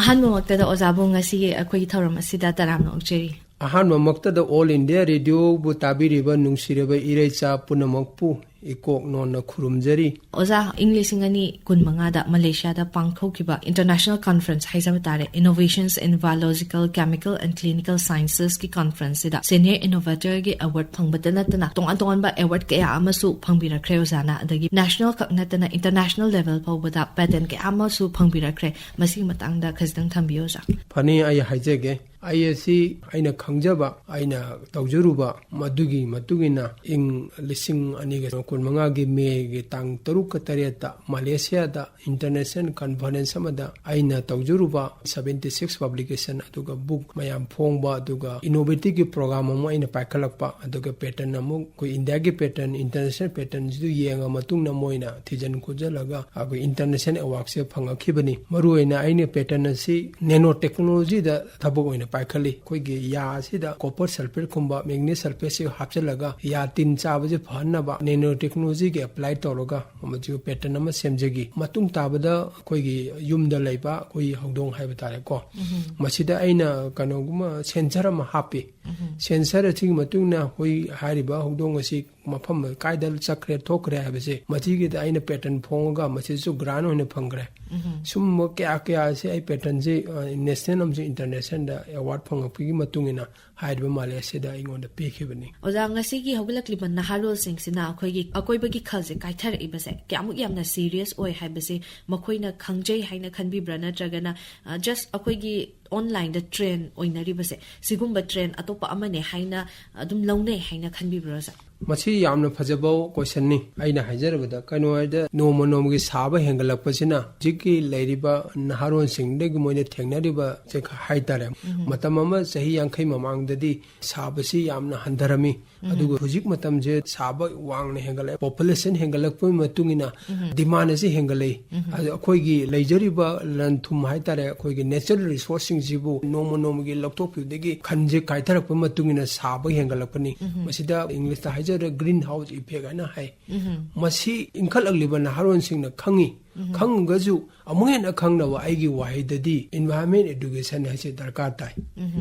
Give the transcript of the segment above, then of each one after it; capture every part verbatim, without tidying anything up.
ꯑꯍꯥꯟꯕꯃꯛꯇꯗ ꯑꯣꯖꯥꯕꯨ ꯉꯁꯤꯒꯤ ꯑꯩꯈꯣꯏꯒꯤ ꯊꯧꯔꯝ ꯑꯁꯤꯗ ꯇꯔꯥꯝꯅ ꯑꯣꯛꯆꯔꯤ꯫ ꯑꯍꯥꯟꯕꯃꯛꯇꯗ All India Radioꯕꯨ ꯇꯥꯕꯤꯔꯤꯕ ꯅꯨꯡꯁꯤꯔꯕ ꯏꯔꯩꯆꯥ ꯄꯨꯝꯅꯃꯛꯄꯨ ꯏꯀꯣꯛ ꯅꯣꯟꯅ ꯈꯨꯔꯨꯝꯖꯔꯤ꯫ ꯑꯣꯖꯥ, ꯏꯪ ꯂꯤꯁꯤꯡ ꯑꯅꯤ ꯀꯨꯟꯃꯉꯥꯗ ꯃꯂꯦꯁꯤꯌꯥꯗ ꯄꯥꯡꯊꯣꯛꯈꯤꯕ International Conference ꯍꯥꯏꯖꯕ ꯇꯥꯔꯦ, Innovations in Biological, Chemical and Clinical Sciences ꯀꯤ conference ꯁꯤꯗ Senior Innovator ꯒꯤ award ꯐꯪꯕꯇ ꯅꯠꯇꯅ ꯇꯣꯉꯥꯟ ꯇꯣꯉꯥꯟꯕ award ꯀꯌꯥ ꯑꯃꯁꯨ ꯐꯪꯕꯤꯔꯛꯈ꯭ꯔꯦ ꯑꯣꯖꯥꯅ꯫ ꯑꯗꯒꯤ national ꯈꯛ ꯅꯠꯇꯅ international level ꯐꯥꯎꯕꯗ patent ꯀꯌꯥ ꯑꯃꯁꯨ ꯐꯪꯕꯤꯔꯛꯈ꯭ꯔꯦ꯫ ꯃꯁꯤꯒꯤ ꯃꯇꯥꯡꯗ ꯈꯖꯤꯛꯇꯪ ꯊꯝꯕꯤꯌꯨ ꯑꯣꯖꯥ꯫ ꯐꯅꯤ, ꯑꯩ ꯍꯥꯏꯖꯒꯦ꯫ ꯑꯩ ꯑꯁꯤ ꯑꯩꯅ ꯈꯪꯖꯕ, ꯑꯩꯅ ꯇꯧꯖꯔꯨꯕ ꯃꯗꯨꯒꯤ ꯃꯇꯨꯡ ꯏꯟꯅ ꯏꯪ ꯂꯤꯁꯤꯡ ꯑꯅꯤꯒ ꯀꯨꯟꯃꯉꯥꯒꯤ ꯃꯦꯒꯤ ꯇꯥꯡ ꯇꯔꯨꯛꯀ ꯇꯔꯦꯠꯇ ꯃꯂꯦꯁꯤꯌꯥꯗ international conference ꯑꯃꯗ ꯑꯩꯅ ꯇꯧꯖꯔꯨꯕ seventy six publication, ꯑꯗꯨꯒ book ꯃꯌꯥꯝ ꯐꯣꯡꯕ, ꯑꯗꯨꯒ innovative ꯒꯤ program ꯑꯃ ꯑꯩꯅ ꯄꯥꯏꯈꯠꯂꯛꯄ, ꯑꯗꯨꯒ patent ꯑꯃꯨꯛ ꯑꯩꯈꯣꯏ ꯏꯟꯗꯤꯌꯥꯒꯤ patent, international patent ꯁꯤꯗ ꯌꯦꯡꯉ ꯃꯇꯨꯡꯗ ꯃꯣꯏꯅ ꯊꯤꯖꯤꯟ ꯈꯣꯠꯆꯜꯂꯒ ꯑꯩꯈꯣꯏ international award ꯁꯦ ꯐꯪꯉꯛꯈꯤꯕꯅꯤ꯫ ꯃꯔꯨꯑꯣꯏꯅ ꯑꯩꯅ patent ꯑꯁꯤ nano technology ꯗ ꯊꯕꯛ ꯑꯣꯏꯅ ꯄꯥꯏꯈꯠꯂꯤ꯫ ꯑꯩꯈꯣꯏꯒꯤ ꯌꯥ ꯑꯁꯤꯗ copper sulphate ꯀꯨꯝꯕ magnesium sulphate ꯁꯤ ꯍꯥꯞꯆꯤꯜꯂꯒ ꯌꯥ ꯇꯤꯟ ꯆꯥꯕꯁꯦ ꯐꯍꯟꯅꯕ nano technology ꯒꯤ apply ꯇꯧꯔꯒ ꯃꯁꯤꯒꯤ patent ꯑꯃ ꯁꯦꯝꯖꯈꯤ꯫ ꯃꯇꯨꯡ ꯇꯥꯕꯗ ꯑꯩꯈꯣꯏꯒꯤ ꯌꯨꯝꯗ ꯂꯩꯕ ꯑꯩꯈꯣꯏꯒꯤ ꯍꯧꯗꯣꯡ ꯍꯥꯏꯕ ꯇꯥꯔꯦꯀꯣ, ꯃꯁꯤꯗ ꯑꯩꯅ ꯀꯩꯅꯣꯒꯨꯝꯕ sensor ꯑꯃ ꯍꯥꯞꯄꯤ꯫ Sensor ꯑꯁꯤꯒꯤ ꯃꯇꯨꯡ ꯏꯟꯅ ꯑꯩꯈꯣꯏ ꯍꯥꯏꯔꯤꯕ ꯍꯧꯗꯣꯡ ꯑꯁꯤ ꯃꯐꯝ ꯀꯥꯏꯗ ꯆꯠꯈ꯭ꯔꯦ, ꯊꯣꯛꯈ꯭ꯔꯦ ꯍꯥꯏꯕꯁꯦ ꯃꯁꯤꯒꯤꯗ ꯑꯩꯅ patent ꯐꯣꯡꯉꯒ ꯃꯁꯤꯁꯨ grant ꯑꯣꯏꯅ ꯐꯪꯈ꯭ꯔꯦ꯫ ꯁꯨꯝꯕ ꯀꯌꯥ ꯀꯌꯥ ꯑꯁꯤ ꯑꯩ patent ꯁꯤ, ꯑ, national ꯑꯃꯁꯨꯡ international ꯗ award ꯐꯪꯉꯛꯄꯒꯤ ꯃꯇꯨꯡ ꯏꯟꯅ ꯍꯥꯏꯔꯤꯕ ꯃꯂꯦꯁꯤꯌꯥꯗ ꯑꯩꯉꯣꯟꯗ ꯄꯤꯈꯤꯕꯅꯤ꯫ ꯑꯣꯖꯥ, ꯉꯁꯤꯒꯤ ꯍꯧꯒꯠꯂꯛꯂꯤꯕ ꯅꯍꯥꯔꯣꯜꯁꯤꯡꯁꯤꯅ ꯑꯩꯈꯣꯏꯒꯤ ꯑꯀꯣꯏꯕꯒꯤ ꯈꯜꯁꯦ ꯀꯥꯏꯊꯔꯛꯏꯕꯁꯦ ꯀꯌꯥꯃꯨꯛ ꯌꯥꯝꯅ serious ꯑꯣꯏ ꯍꯥꯏꯕꯁꯦ ꯃꯈꯣꯏꯅ ꯈꯪꯖꯩ ꯍꯥꯏꯅ ꯈꯟꯕꯤꯕ꯭ꯔꯥ, ꯅꯠꯇ꯭ꯔꯒꯅ, ꯑ, just ꯑꯩꯈꯣꯏꯒꯤ online ꯗ trend ꯑꯣꯏꯅꯔꯤꯕꯁꯦ ꯁꯤꯒꯨꯝꯕ trend ꯑꯇꯣꯞꯄ ꯑꯃꯅꯦ ꯍꯥꯏꯅ ꯑꯗꯨꯝ ꯂꯧꯅꯩ ꯍꯥꯏꯅ ꯈꯟꯕꯤꯕ꯭ꯔꯣ, ꯑꯣꯖꯥ? ꯃꯁꯤ ꯌꯥꯝꯅ ꯐꯖꯕ question ꯅꯤ꯫ ꯑꯩꯅ ꯍꯥꯏꯖꯔꯕꯗ, ꯀꯩꯅꯣ ꯍꯥꯏꯗ, ꯅꯣꯡꯃ ꯅꯣꯡꯃꯒꯤ ꯁꯥꯕ ꯍꯦꯟꯒꯠꯂꯛꯄꯁꯤꯅ ꯍꯧꯖꯤꯛꯀꯤ ꯂꯩꯔꯤꯕ ꯅꯍꯥꯔꯣꯟꯁꯤꯡꯗꯒꯤ ꯃꯣꯏꯅ ꯊꯦꯡꯅꯔꯤꯕꯁꯦ ꯍꯥꯏꯇꯥꯔꯦ, ꯃꯇꯝ ꯑꯃ ꯆꯍꯤ ꯌꯥꯡꯈꯩ ꯃꯃꯥꯡꯗꯗꯤ ꯁꯥꯕꯁꯤ ꯌꯥꯝꯅ ꯍꯟꯊꯔꯝꯃꯤ꯫ ꯑꯗꯨꯒ ꯍꯧꯖꯤꯛ ꯃꯇꯝꯁꯦ ꯁꯥꯕ ꯋꯥꯡꯅ ꯍꯦꯟꯒꯠꯂꯛꯑꯦ, population ꯍꯦꯟꯒꯠꯂꯛꯄꯒꯤ ꯃꯇꯨꯡ ꯏꯟꯅ demand ꯑꯁꯤ ꯍꯦꯟꯒꯠꯂꯛꯏ꯫ ꯑꯗꯨ ꯑꯩꯈꯣꯏꯒꯤ ꯂꯩꯖꯔꯤꯕ ꯂꯟ ꯊꯨꯝ ꯍꯥꯏꯇꯥꯔꯦ, ꯑꯩꯈꯣꯏꯒꯤ natural resource ꯁꯤꯡꯁꯤꯕꯨ ꯅꯣꯡꯃ ꯅꯣꯡꯃꯒꯤ ꯂꯧꯊꯣꯛꯈꯤꯕꯗꯒꯤ ꯈꯟꯁꯦ ꯀꯥꯏꯊꯔꯛꯄ ꯃꯇꯨꯡ ꯏꯟꯅ ꯁꯥꯕ ꯍꯦꯟꯒꯠꯂꯛꯄꯅꯤ꯫ ꯃꯁꯤꯗ English ꯇ ꯍꯥꯏ ꯍꯥꯏꯖꯔꯦ, green house effect ꯍꯥꯏꯅ ꯍꯥꯏ꯫ ꯃꯁꯤ ꯏꯟꯈꯠꯂꯛꯂꯤꯕ ꯅꯍꯥꯔꯣꯟꯁꯤꯡꯅ ꯈꯪꯉꯤ꯫ ꯈꯪꯉꯒꯁꯨ ꯑꯃꯨꯛ ꯍꯦꯟꯅ ꯈꯪꯅꯕ ꯑꯩꯒꯤ ꯋꯥꯍꯩꯗꯗꯤ environment education ꯍꯥꯏꯁꯦ ꯗꯔꯀꯥꯔ ꯇꯥꯏ꯫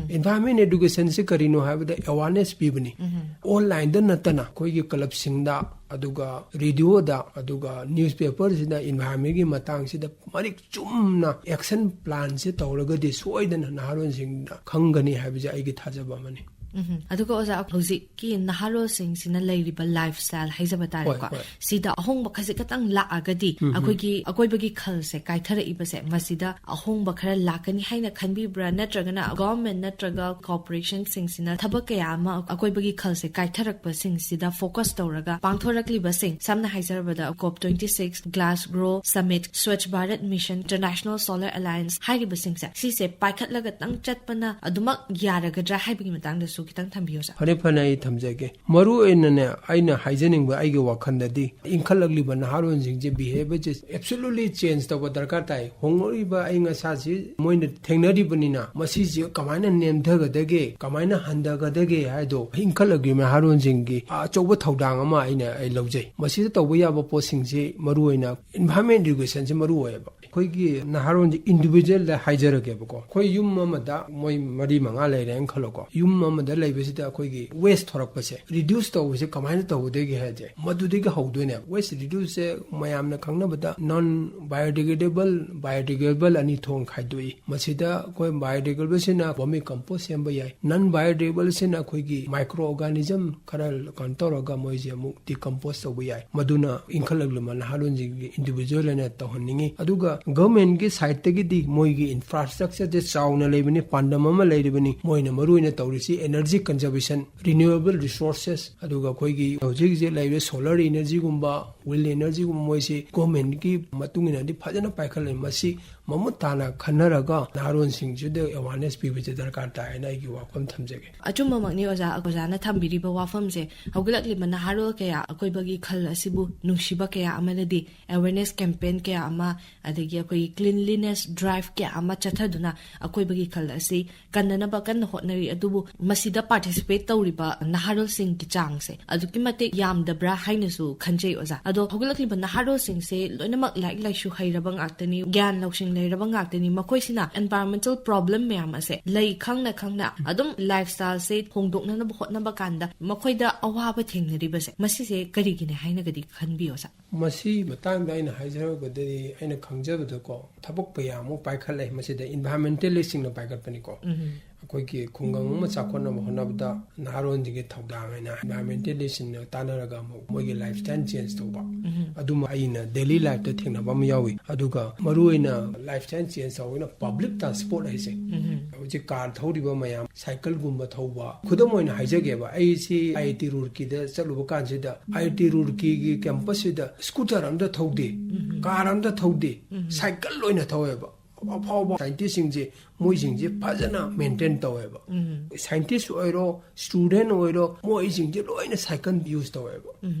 Environment education ꯁꯤ ꯀꯔꯤꯅꯣ ꯍꯥꯏꯕꯗ awareness ꯄꯤꯕꯅꯤ꯫ Online ꯗ ꯅꯠꯇꯅ ꯑꯩꯈꯣꯏꯒꯤ club ꯁꯤꯡꯗ, ꯑꯗꯨꯒ radio ꯗ, ꯑꯗꯨꯒ newspaper ꯁꯤꯗ environment ꯀꯤ ꯃꯇꯥꯡꯁꯤꯗ ꯃꯔꯤꯛ ꯆꯨꯝꯅ action plan ꯁꯦ ꯇꯧꯔꯒꯗꯤ ꯁꯣꯏꯗꯅ ꯅꯍꯥꯔꯣꯟꯁꯤꯡꯅ ꯈꯪꯒꯅꯤ ꯍꯥꯏꯕꯁꯦ ꯑꯩꯒꯤ ꯊꯥꯖꯕ ꯑꯃꯅꯤ꯫ ꯎꯝ꯫ ꯑꯗꯨꯒ ꯑꯣꯖꯥ, ꯍꯧꯖꯤꯛꯀꯤ ꯅꯍꯥꯔꯣꯜꯁꯤꯡꯁꯤꯅ ꯂꯩꯔꯤꯕ lifestyle ꯍꯥꯏꯖꯕ ꯇꯥꯔꯦꯀꯣ, ꯍꯣꯏ, ꯍꯣꯏ꯫ ꯁꯤꯗ ꯑꯍꯣꯡꯕ ꯈꯖꯤꯛ ꯈꯇꯪ ꯂꯥꯛꯑꯒꯗꯤ ꯑꯩꯈꯣꯏꯒꯤ ꯑꯀꯣꯏꯕꯒꯤ ꯈꯜꯁꯦ ꯀꯥꯏꯊꯔꯛꯏꯕꯁꯦ, ꯃꯁꯤꯗ ꯑꯍꯣꯡꯕ ꯈꯔ ꯂꯥꯛꯀꯅꯤ ꯍꯥꯏꯅ ꯈꯟꯕꯤꯕ꯭ꯔꯥ? ꯅꯠꯇ꯭ꯔꯒꯅ government ꯅꯠꯇ꯭ꯔꯒ corporation ꯁꯤꯡꯁꯤꯅ ꯊꯕꯛ ꯀꯌꯥ ꯑꯃ ꯑꯀꯣꯏꯕꯒꯤ ꯈꯜꯁꯦ ꯀꯥꯏꯊꯔꯛꯄꯁꯤꯡꯁꯤꯗ focus ꯇꯧꯔꯒ ꯄꯥꯡꯊꯣꯔꯛꯂꯤꯕꯁꯤꯡ, ꯁꯝꯅ ꯍꯥꯏꯖꯔꯕꯗ COP twenty six, Glasgow Summit, Swachh Bharat Mission, International Solar Alliance ꯍꯥꯏꯔꯤꯕꯁꯤꯡꯁꯦ, ꯁꯤꯁꯦ ꯄꯥꯏꯈꯠꯂꯒꯇꯪ ꯆꯠꯄꯅ ꯑꯗꯨꯃꯛ ꯌꯥꯔꯒꯗ꯭ꯔꯥ ꯍꯥꯏꯕꯒꯤ ꯃꯇꯥꯡꯗꯁꯨ ꯈꯤꯇꯪ ꯊꯝꯕꯤꯌꯨ, ꯁꯥꯔ꯫ ꯐꯔꯦ, ꯐꯔꯦ, ꯑꯩ ꯊꯝꯖꯒꯦ꯫ ꯃꯔꯨ ꯑꯣꯏꯅꯅꯦ, ꯑꯩꯅ ꯍꯥꯏꯖꯅꯤꯡꯕ, ꯑꯩꯒꯤ ꯋꯥꯈꯜꯗꯗꯤ ꯏꯟꯈꯠꯂꯛꯂꯤꯕ ꯅꯍꯥꯔꯣꯟꯁꯤꯡꯁꯦ behaviour ꯁꯦ absolutely change ꯇꯧꯕ ꯗꯔꯀꯥꯔ ꯇꯥꯏ꯫ ꯍꯣꯡꯂꯛꯂꯤꯕ ꯑꯏꯪ ꯑꯁꯥꯁꯤ ꯃꯣꯏꯅ ꯊꯦꯡꯅꯔꯤꯕꯅꯤꯅ, ꯃꯁꯤꯁꯦ ꯀꯃꯥꯏꯅ ꯅꯦꯝꯊꯒꯗꯒꯦ, ꯀꯃꯥꯏꯅ ꯍꯟꯊꯒꯗꯒꯦ ꯍꯥꯏꯗꯣ ꯏꯟꯈꯠꯂꯛꯂꯤꯕ ꯅꯍꯥꯔꯣꯟꯁꯤꯡꯒꯤ ꯑꯆꯧꯕ ꯊꯧꯗꯥꯡ ꯑꯃ ꯑꯩꯅ, ꯑꯩ ꯂꯧꯖꯩ꯫ ꯃꯁꯤꯗ ꯇꯧꯕ ꯌꯥꯕ ꯄꯣꯠꯁꯤꯡꯁꯤ ꯃꯔꯨ ꯑꯣꯏꯅ environment education ꯁꯤ ꯃꯔꯨ ꯑꯣꯏꯌꯦꯕ꯫ ꯑꯩꯈꯣꯏꯒꯤ ꯅꯍꯥꯔꯣꯟꯁꯦ individual ꯗ ꯍꯥꯏꯖꯔꯒꯦꯕꯀꯣ꯫ ꯑꯩꯈꯣꯏ ꯌꯨꯝ ꯑꯃꯗ ꯃꯣꯏ ꯃꯔꯤ ꯃꯉꯥ ꯂꯩꯔꯦꯅ ꯈꯜꯂꯣꯀꯣ꯫ ꯌꯨꯝ ꯑꯃꯗ ꯂꯩꯕꯁꯤꯗ ꯑꯩꯈꯣꯏꯒꯤ waste ꯊꯣꯔꯛꯄꯁꯦ reduce ꯇꯧꯕꯁꯦ ꯀꯃꯥꯏꯅ ꯇꯧꯒꯗꯒꯦ ꯍꯥꯏꯁꯦ, ꯃꯗꯨꯗꯒꯤ ꯍꯧꯗꯣꯏꯅꯦꯕ꯫ Waste reduce ꯁꯦ ꯃꯌꯥꯝꯅ ꯈꯪꯅꯕꯗ non biodegradable, biodegradable ꯑꯅꯤ ꯊꯣꯛꯅ ꯈꯥꯏꯗꯣꯛꯏ꯫ ꯃꯁꯤꯗ ꯑꯩꯈꯣꯏ biodegradable ꯁꯤꯅ vermi compost ꯁꯦꯝꯕ ꯌꯥꯏ, non biodegradable ꯁꯤꯅ ꯑꯩꯈꯣꯏꯒꯤ micro organism ꯈꯔ ꯀꯩꯅꯣ ꯇꯧꯔꯒ ꯃꯣꯏꯁꯦ ꯑꯃꯨꯛ decompose ꯇꯧꯕ ꯌꯥꯏ꯫ ꯃꯗꯨꯅ ꯏꯟꯈꯠꯂꯛꯂꯤꯕ ꯅꯍꯥꯔꯣꯟꯁꯤꯡꯒꯤ individual ꯑꯣꯏꯅ ꯇꯧꯍꯟꯅꯤꯡꯉꯤ꯫ ꯑꯗꯨꯒ government ꯀꯤ side ꯇꯒꯤꯗꯤ ꯃꯣꯏꯒꯤ infrastructure ꯁꯦ ꯆꯥꯎꯅ ꯂꯩꯕꯅꯤ, ꯄꯥꯟꯗꯝ ꯑꯃ ꯂꯩꯔꯤꯕꯅꯤ꯫ ꯃꯣꯏꯅ ꯃꯔꯨ ꯑꯣꯏꯅ ꯇꯧꯔꯤꯁꯤ energy conservation, renewable resources, ꯑꯗꯨꯒ ꯑꯩꯈꯣꯏꯒꯤ ꯍꯧꯖꯤꯛ ꯍꯧꯖꯤꯛ ꯂꯩꯔꯤꯕ solar energy ꯒꯨꯝꯕ, wind energy ꯒꯨꯝꯕ, ꯃꯣꯏꯁꯤ government ꯀꯤ ꯃꯇꯨꯡ ꯏꯟꯅꯗꯤ ꯐꯖꯅ ꯄꯥꯏꯈꯠꯂꯦ꯫ ꯃꯁꯤ ꯃꯃꯨꯠ ꯇꯥꯅ ꯈꯟꯅꯔꯒ ꯅꯍꯥꯔꯣꯟꯁꯤꯡꯁꯤꯗ awareness ꯄꯤꯕꯁꯦ ꯗꯔꯀꯥꯔ ꯇꯥꯏ ꯍꯥꯏꯅ ꯑꯩꯒꯤ ꯋꯥꯐꯝ ꯊꯝꯖꯒꯦ꯫ ꯑꯆꯨꯝꯕꯃꯛꯅꯤ ꯑꯣꯖꯥ, ꯑꯣꯖꯥꯅ ꯊꯝꯕꯤꯔꯤꯕ ꯋꯥꯐꯝꯁꯦ꯫ ꯍꯧꯒꯠꯂꯛꯂꯤꯕ ꯅꯍꯥꯔꯣꯜ ꯀꯌꯥ ꯑꯀꯣꯏꯕꯒꯤ ꯈꯜ ꯑꯁꯤꯕꯨ ꯅꯨꯡꯁꯤꯕ ꯀꯌꯥ ꯑꯃꯅꯗꯤ awareness campaign ꯀꯌꯥ ꯑꯃ, ꯑꯗꯒꯤ ꯑꯩꯈꯣꯏꯒꯤ cleanliness drive ꯀꯌꯥ ꯑꯃ ꯆꯠꯊꯗꯨꯅ ꯑꯀꯣꯏꯕꯒꯤ ꯈꯜ ꯑꯁꯤ ꯀꯟꯅꯅꯕ ꯀꯟꯅ ꯍꯣꯠꯅꯔꯤ꯫ ꯑꯗꯨꯕꯨ ꯃꯁꯤꯗ participate ꯇꯧꯔꯤꯕ ꯅꯍꯥꯔꯣꯜꯁꯤꯡꯒꯤ ꯆꯥꯡꯁꯦ ꯑꯗꯨꯛꯀꯤ ꯃꯇꯤꯛ ꯌꯥꯝꯗꯕ꯭ꯔꯥ ꯍꯥꯏꯅꯁꯨ ꯈꯟꯖꯩ ꯑꯣꯖꯥ꯫ ꯑꯗꯣ ꯍꯧꯒꯠꯂꯛꯂꯤꯕ ꯅꯍꯥꯔꯣꯜꯁꯤꯡꯁꯦ ꯂꯣꯏꯅꯃꯛ ꯂꯥꯏꯔꯤꯛ ꯂꯥꯏꯁꯨ ꯍꯩꯔꯕ ꯉꯥꯛꯇꯅꯤ, ꯒ꯭ꯌꯥꯟ ꯂꯧꯁꯤꯡ ꯂꯩꯔꯕ ꯉꯥꯛꯇꯅꯤ꯫ ꯃꯈꯣꯏꯁꯤꯅ environmental problem ꯃꯌꯥꯝ ꯑꯁꯦ ꯂꯩ ꯈꯪꯅ ꯈꯪꯅ ꯑꯗꯨꯝ lifestyleꯁꯦ ꯍꯣꯡꯗꯣꯛꯅꯅꯕ ꯍꯣꯠꯅꯕ ꯀꯥꯟꯗ ꯃꯈꯣꯏꯗ ꯑꯋꯥꯕ ꯊꯦꯡꯅꯔꯤꯕꯁꯦ, ꯃꯁꯤꯁꯦ ꯀꯔꯤꯒꯤꯅꯤ ꯍꯥꯏꯅꯒꯗꯤ ꯈꯟꯕꯤ ꯑꯣꯖꯥ? ꯃꯁꯤ ꯃꯇꯥꯡꯗ ꯑꯩꯅ ꯍꯥꯏꯖꯔꯒꯗꯤ, ꯑꯩꯅ ꯈꯪꯖꯕꯗꯀꯣ, ꯊꯕꯛ ꯀꯌꯥ ꯑꯃ ꯄꯥꯏꯈꯠꯂꯦ꯫ ꯃꯁꯤꯗ environmentalistꯁꯤꯡꯅ ꯄꯥꯏꯈꯠꯄꯅꯤꯀꯣ꯫ ꯑꯩꯈꯣꯏꯒꯤ ꯈꯨꯡꯒꯪ ꯑꯃ ꯆꯥꯎꯈꯠꯅꯕ ꯍꯣꯠꯅꯕꯗ ꯅꯍꯥꯔꯣꯟꯁꯤꯡꯒꯤ ꯊꯧꯗꯥꯡ ꯍꯥꯏꯅ environmentalistꯁꯤꯡꯅ ꯇꯥꯟꯅꯔꯒ ꯑꯃꯨꯛ ꯃꯣꯏꯒꯤ lifestyle change ꯇꯧꯕ, ꯑꯗꯨꯃ ꯑꯩꯅ daily lifeꯇ ꯊꯦꯡꯅꯕ ꯑꯃ ꯌꯥꯎꯏ꯫ ꯑꯗꯨꯒ ꯃꯔꯨꯑꯣꯏꯅ lifestyle change ꯇꯧꯕꯅ public transport ꯍꯥꯏꯁꯦ꯫ ꯍꯧꯖꯤꯛ car ꯊꯧꯔꯤꯕ ꯃꯌꯥꯝ, cycleꯒꯨꯝꯕ ꯊꯧꯕ, ꯈꯨꯗꯝ ꯑꯣꯏꯅ ꯍꯥꯏꯖꯒꯦꯕ, ꯑꯩꯁꯤ IIT Roorkeeꯗ ꯆꯠꯂꯨꯕ ꯀꯥꯟꯁꯤꯗ, IIT Roorkeeꯒꯤ campusꯁꯤꯗ scooter ꯑꯝꯇ ꯊꯧꯗꯦ, car ꯑꯝꯇ ꯊꯧꯗꯦ, cycle ꯑꯣꯏꯅ ꯊꯧꯋꯦꯕ꯫ ꯑꯐꯥꯎꯕ scientistꯁꯤꯡꯁꯦ, ꯃꯣꯏꯁꯤꯡꯁꯦ ꯐꯖꯅ maintain ꯇꯧꯋꯦꯕ꯫ Scientist ꯑꯣꯏꯔꯣ, student ꯑꯣꯏꯔꯣ, ꯃꯣꯏꯁꯤꯡꯁꯦ ꯂꯣꯏꯅ cycle use ꯇꯧꯋꯦꯕ꯫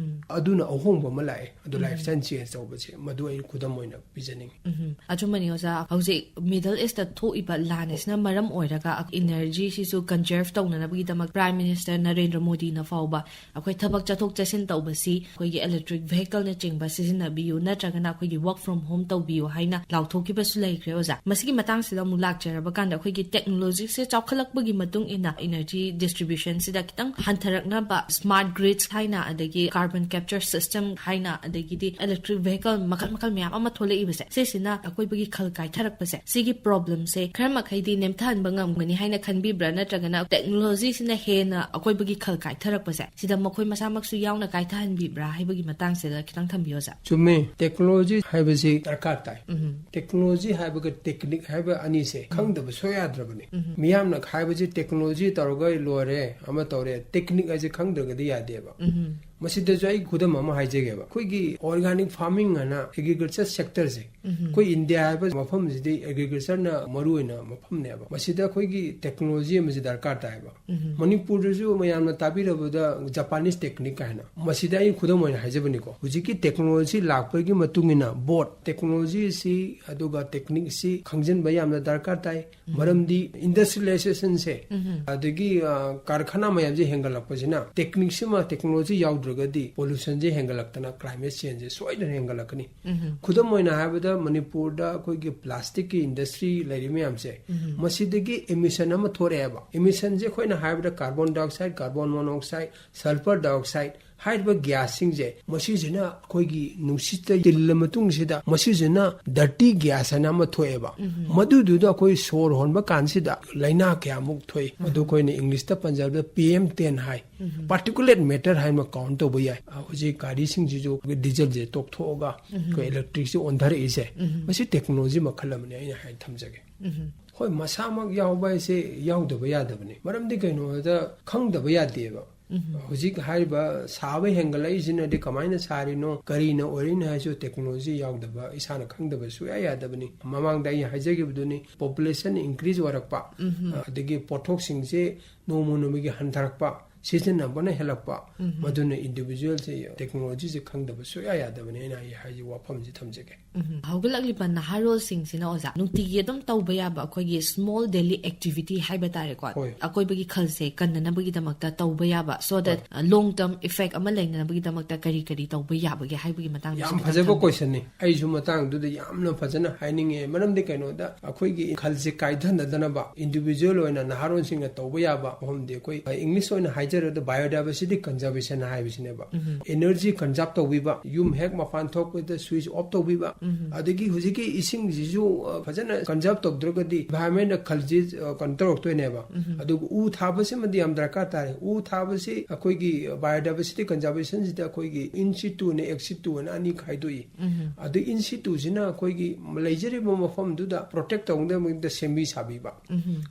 ꯑꯗꯨꯅ ꯑꯍꯣꯡꯕ ꯑꯃ ꯂꯥꯛꯑꯦ꯫ ꯑꯗꯨ lifestyle change ꯇꯧꯕꯁꯦ, ꯃꯗꯨ ꯑꯩ ꯈꯨꯗꯝ ꯑꯣꯏꯅ ꯄꯤꯖꯅꯤꯡꯉꯤ꯫ ꯎꯝ, ꯑꯆꯨꯝꯕꯅꯤ ꯑꯣꯖꯥ꯫ ꯍꯧꯖꯤꯛ Middle Eastꯇ ꯊꯣꯛꯏꯕ ꯂꯥꯟ ꯑꯁꯤꯅ ꯃꯔꯝ ꯑꯣꯏꯔꯒ energyꯁꯤꯁꯨ conserve ꯇꯧꯅꯅꯕꯒꯤꯗꯃꯛ Prime Minister ꯅꯔꯦꯟꯗ꯭ꯔ ꯃꯣꯗꯤꯅ ꯐꯥꯎꯕ ꯑꯩꯈꯣꯏ ꯊꯕꯛ ꯆꯠꯊꯣꯛ ꯆꯠꯁꯤꯟ ꯇꯧꯕꯁꯤ ꯑꯩꯈꯣꯏꯒꯤ electric vehicleꯅꯆꯤꯡꯕ ꯁꯤꯖꯤꯟꯅꯕꯤꯌꯨ, ꯅꯠꯇ꯭ꯔꯒꯅ ꯑꯩꯈꯣꯏꯒꯤ work from home ꯇꯧꯕꯤꯌꯨ ꯍꯥꯏꯅ ꯂꯥꯎꯊꯣꯛꯈꯤꯕꯁꯨ ꯂꯩꯈ꯭ꯔꯦ ꯑꯣꯖꯥ꯫ ꯃꯁꯤꯒꯤ ꯃꯇꯥꯡꯁꯤꯗ ꯑꯃꯨꯛ ꯂꯥꯛꯆꯔꯕ ꯀꯥꯟꯗ, ꯑꯩꯈꯣꯏꯒꯤ technologyꯁꯦ ꯆꯥꯎꯈꯠꯂꯛꯄꯒꯤ ꯃꯇꯨꯡ ꯏꯟꯅ energy distributionꯁꯤꯗ ꯈꯤꯇꯪ ꯍꯟꯊꯔꯛꯅꯕ smart grids ꯍꯥꯏꯅ, ꯑꯗꯒꯤ carbon capture system ꯍꯥꯏꯅ, ꯑꯗꯒꯤꯗꯤ electric vehicle ꯃꯈꯜ ꯃꯈꯜ ꯃꯌꯥꯝ ꯑꯃ ꯊꯣꯛꯂꯛꯏꯕꯁꯦ, ꯁꯤꯁꯤꯅ ꯑꯀꯣꯏꯕꯒꯤ ꯈꯜ ꯀꯥꯏꯊꯔꯛꯄꯁꯦ, ꯁꯤꯒꯤ problemꯁꯦ ꯈꯔ ꯃꯈꯩꯗꯤ ꯅꯦꯝꯊꯍꯟꯕ ꯉꯝꯒꯅꯤ ꯍꯥꯏꯅ ꯈꯟꯕꯤꯕ꯭ꯔꯥ, ꯅꯠꯇ꯭ꯔꯒꯅ technologyꯁꯤꯅ ꯍꯦꯟꯅ ꯑꯀꯣꯏꯕꯒꯤ ꯈꯜ ꯀꯥꯏꯊꯔꯛꯄꯁꯦ, ꯁꯤꯗ ꯃꯈꯣꯏ ꯃꯁꯥꯃꯛꯁꯨ ꯌꯥꯎꯅ ꯀꯥꯏꯊꯍꯟꯕꯤꯕ꯭ꯔꯥ ꯍꯥꯏꯕꯒꯤ ꯃꯇꯥꯡꯁꯤꯗ ꯈꯤꯇꯪ ꯊꯝꯕꯤꯌꯣ, ꯑꯣꯖꯥ꯫ ꯆꯨꯝꯃꯦ, technology ꯍꯥꯏꯕꯁꯤ ꯗꯔꯀꯥꯔ ꯇꯥꯏ꯫ Technology ꯍꯥꯏꯕꯒ technique ꯍꯥꯏꯕ ꯑꯅꯤꯁꯦ ꯈꯪꯗꯕ ꯁꯨꯡꯌꯥ ꯌꯥꯗ꯭ꯔꯕꯅꯤ꯫ ꯃꯤꯌꯥꯝꯅ ꯍꯥꯏꯕꯁꯤ technology ꯇꯧꯔꯒ ꯂꯣꯏꯔꯦ, ꯑꯃ ꯇꯧꯔꯦ, technique ꯍꯥꯏꯁꯦ ꯈꯪꯗ꯭ꯔꯒꯗꯤ ꯌꯥꯗꯦꯕ꯫ ꯃꯁꯤꯗꯁꯨ ꯑꯩ ꯈꯨꯗꯝ ꯑꯃ ꯍꯥꯏꯖꯒꯦꯕ, ꯑꯩꯈꯣꯏꯒꯤ organic farming ꯍꯥꯏꯅ agriculture sector ꯁꯦ, ꯑꯩꯈꯣꯏ ꯏꯟꯗꯤꯌꯥ ꯍꯥꯏꯕ ꯃꯐꯝꯁꯤꯗꯤ agriculture ꯅ ꯃꯔꯨ ꯑꯣꯏꯅ ꯃꯐꯝꯅꯦꯕ꯫ ꯃꯁꯤꯗ ꯑꯩꯈꯣꯏꯒꯤ technology ꯑꯃꯁꯤ ꯗꯔꯀꯥꯔ ꯇꯥꯏꯌꯦꯕ꯫ ꯃꯅꯤꯄꯨꯔꯗꯁꯨ ꯃꯌꯥꯝꯅ ꯇꯥꯕꯤꯔꯕꯗ Japanese technique ꯍꯥꯏꯅ, ꯃꯁꯤꯗ ꯑꯩ ꯈꯨꯗꯝ ꯑꯣꯏꯅ ꯍꯥꯏꯖꯕꯅꯤꯀꯣ꯫ ꯍꯧꯖꯤꯛꯀꯤ technology ꯂꯥꯛꯄꯒꯤ ꯃꯇꯨꯡ ꯏꯟꯅ ꯕꯣꯠ technology ꯁꯤ ꯑꯗꯨꯒ technique ꯁꯤ ꯈꯪꯖꯤꯟꯕ ꯌꯥꯝꯅ ꯗꯔꯀꯥꯔ ꯇꯥꯏ꯫ ꯃꯔꯝꯗꯤ industrialization ꯁꯦ, ꯑꯗꯒꯤ, ꯑ, ꯀꯥꯔꯈꯥꯅꯥ ꯃꯌꯥꯝꯁꯦ ꯍꯦꯟꯒꯠꯂꯛꯄꯁꯤꯅ technique ꯁꯤꯃ, technology ꯌꯥꯎꯗ꯭ꯔꯒꯗꯤ pollution ꯁꯦ ꯍꯦꯟꯒꯠꯂꯛꯇꯅ climate change ꯁꯦ ꯁꯣꯏꯗꯅ ꯍꯦꯟꯒꯠꯂꯛꯀꯅꯤ꯫ ꯈꯨꯗꯝ ꯑꯣꯏꯅ ꯍꯥꯏꯔꯕꯗ ꯃꯅꯤꯄꯨꯔꯗ ꯑꯩꯈꯣꯏꯒꯤ plastic ꯀꯤ industry ꯂꯩꯔꯤ ꯃꯌꯥꯝꯁꯦ, ꯃꯁꯤꯗꯒꯤ emission ꯑꯃ ꯊꯣꯛꯂꯛꯑꯦꯕ꯫ Emission ꯁꯦ ꯑꯩꯈꯣꯏꯅ ꯍꯥꯏꯕꯗ carbon dioxide, carbon monoxide, sulfur dioxide ꯍꯥꯏꯔꯤꯕ gas ꯁꯤꯡꯁꯦ, ꯃꯁꯤꯁꯤꯅ ꯑꯩꯈꯣꯏꯒꯤ ꯅꯨꯡꯁꯤꯠꯇ ꯇꯤꯜꯂ ꯃꯇꯨꯡꯁꯤꯗ ꯃꯁꯤꯁꯤꯅ dirty gas ꯍꯥꯏꯅ ꯑꯃ ꯊꯣꯛꯑꯦꯕ꯫ ꯃꯗꯨꯗꯨꯗ ꯑꯩꯈꯣꯏ ꯁꯣꯔ ꯍꯣꯟꯕ ꯀꯥꯟꯁꯤꯗ ꯂꯥꯏꯅꯥ ꯀꯌꯥꯃꯨꯛ ꯊꯣꯛꯏ꯫ ꯃꯗꯨ ꯑꯩꯈꯣꯏꯅ English ꯇ ꯄꯟꯖꯕꯗ P M ten ꯍꯥꯏ꯫ Particulate matter ꯍꯥꯏꯅ count ꯇꯧꯕ ꯌꯥꯏ꯫ ꯑ, ꯍꯧꯖꯤꯛ ꯒꯥꯔꯤꯁꯤꯡꯁꯤꯁꯨ diesel ꯁꯦ ꯇꯣꯛꯊꯣꯛꯑꯒ ꯑꯩꯈꯣꯏ electric ꯁꯦ ꯑꯣꯟꯊꯔꯛꯏꯁꯦ, ꯃꯁꯤ technology ꯃꯈꯜ ꯑꯃꯅꯤ ꯑꯩꯅ ꯍꯥꯏꯅ ꯊꯝꯖꯒꯦ꯫ ꯍꯣꯏ, ꯃꯁꯥꯃꯛ ꯌꯥꯎꯕ ꯍꯥꯏꯁꯦ ꯌꯥꯎꯗꯕ ꯌꯥꯗꯕꯅꯤ꯫ ꯃꯔꯝꯗꯤ ꯀꯩꯅꯣ ꯍꯥꯏꯕꯗ ꯈꯪꯗꯕ ꯌꯥꯗꯦꯕ꯫ ꯍꯧꯖꯤꯛ ꯍꯥꯏꯔꯤꯕ ꯁꯥꯕ ꯍꯦꯟꯒꯠꯂꯛꯏꯁꯤꯅꯗꯤ ꯀꯃꯥꯏꯅ ꯁꯥꯔꯤꯅꯣ, ꯀꯔꯤꯅ ꯑꯣꯏꯔꯤꯅꯣ ꯍꯥꯏꯁꯨ technology ꯌꯥꯎꯗꯕ ꯏꯁꯥꯅ ꯈꯪꯗꯕ ꯁꯨꯡꯌꯥ ꯌꯥꯗꯕꯅꯤ꯫ ꯃꯃꯥꯡꯗ ꯑꯩ ꯍꯥꯏꯖꯈꯤꯕꯗꯨꯅꯤ, population increase ꯑꯣꯏꯔꯛꯄ, ꯑꯗꯒꯤ ꯄꯣꯠꯊꯣꯛꯁꯤꯡꯁꯦ ꯅꯣꯡꯃ ꯅꯣꯡꯃꯒꯤ ꯍꯟꯊꯔꯛꯄ, ꯁꯤꯖꯤꯟꯅꯕꯅ ꯍꯦꯜꯂꯛꯄ, ꯃꯗꯨꯅ individual ꯁꯦ technology ꯁꯦ ꯈꯪꯗꯕ ꯁꯨꯡꯌꯥ ꯌꯥꯗꯕꯅꯤ꯫ ꯑꯩꯅ ꯑꯩ ꯍꯥꯏꯁꯦ ꯋꯥꯐꯝꯁꯤ ꯊꯝꯖꯒꯦ꯫ ꯍꯧꯒꯠꯂꯛꯂꯤꯕ ꯅꯍꯥꯔꯣꯜꯁꯤꯡꯁꯤꯅ, ꯑꯣꯖꯥ, ꯅꯨꯡꯇꯤꯒꯤ ꯑꯗꯨꯝ ꯇꯧꯕ ꯌꯥꯕ ꯑꯩꯈꯣꯏꯒꯤ small daily activity ꯍꯥꯏꯕ ꯇꯥꯔꯦꯀꯣ, ꯍꯣꯏ꯫ ꯑꯀꯣꯏꯕꯒꯤ ꯈꯜꯁꯦ ꯀꯟꯅꯅꯕꯒꯤꯗꯃꯛꯇ ꯇꯧꯕ ꯌꯥꯕ, so that, ꯍꯣꯏ꯫ ꯑ, long term effect ꯑꯃ ꯂꯩꯅꯅꯕꯒꯤꯗꯃꯛꯇ ꯀꯔꯤ ꯀꯔꯤ ꯇꯧꯕ ꯌꯥꯕꯒꯦ ꯍꯥꯏꯕꯒꯤ ꯃꯇꯥꯡꯗꯁꯨ ꯌꯥꯝ ꯈꯤꯇꯪ ꯐꯖꯕ ꯊꯝꯕꯤꯌꯨ꯫ Question ꯅꯤ꯫ ꯑꯩꯁꯨ ꯃꯇꯥꯡꯗꯨꯗ ꯌꯥꯝꯅ ꯐꯖꯅ ꯍꯥꯏꯅꯤꯡꯉꯦ꯫ ꯃꯔꯝꯗꯤ ꯀꯩꯅꯣꯗ, ꯑꯩꯈꯣꯏꯒꯤ ꯈꯜꯁꯦ ꯀꯥꯏꯊꯅꯗꯅꯕ individual ꯑꯣꯏꯅ ꯅꯍꯥꯔꯣꯜꯁꯤꯡꯅ ꯇꯧꯕ ꯌꯥꯕ ꯑꯍꯨꯝꯗꯤ, ꯑꯩꯈꯣꯏ, ꯑ, English ꯑꯣꯏꯅ ꯍꯥꯏꯖꯔꯕꯗ biodiversity conservation ꯍꯥꯏꯕꯁꯤꯅꯦꯕ꯫ Energy conserve ꯇꯧꯕꯤꯕ, ꯌꯨꯝ ꯍꯦꯛ ꯃꯄꯥꯟ ꯊꯣꯛꯄꯗ switch off ꯇꯧꯕꯤꯕ, ꯑꯗꯒꯤ ꯍꯧꯖꯤꯛꯀꯤ ꯏꯁꯤꯡꯁꯤꯁꯨ, ꯑ, ꯐꯖꯅ conserve ꯇꯧꯗ꯭ꯔꯒꯗꯤ environment ꯅ ꯈꯜꯁꯤ, ꯑ, ꯀꯩꯅꯣ ꯇꯧꯔꯛꯇꯣꯏꯅꯦꯕ꯫ ꯑꯗꯨꯒ ꯎ ꯊꯥꯕꯁꯤꯃꯗꯤ ꯌꯥꯝ ꯗꯔꯀꯥꯔ ꯇꯥꯔꯦ꯫ ꯎ ꯊꯥꯕꯁꯤ ꯑꯩꯈꯣꯏꯒꯤ biodiversity conservation ꯁꯤꯗ ꯑꯩꯈꯣꯏꯒꯤ in situ ꯅ ex situ ꯑꯅ ꯑꯅꯤ ꯈꯥꯏꯗꯣꯛꯏ꯫ ꯑꯗꯨ in situ ꯁꯤꯅ ꯑꯩꯈꯣꯏꯒꯤ ꯂꯩꯖꯔꯤꯕ ꯃꯐꯝꯗꯨꯗ protect ꯇꯧꯅꯕꯒꯤꯗꯃꯛꯇ ꯁꯦꯝꯕꯤ ꯁꯥꯕꯤꯕ꯫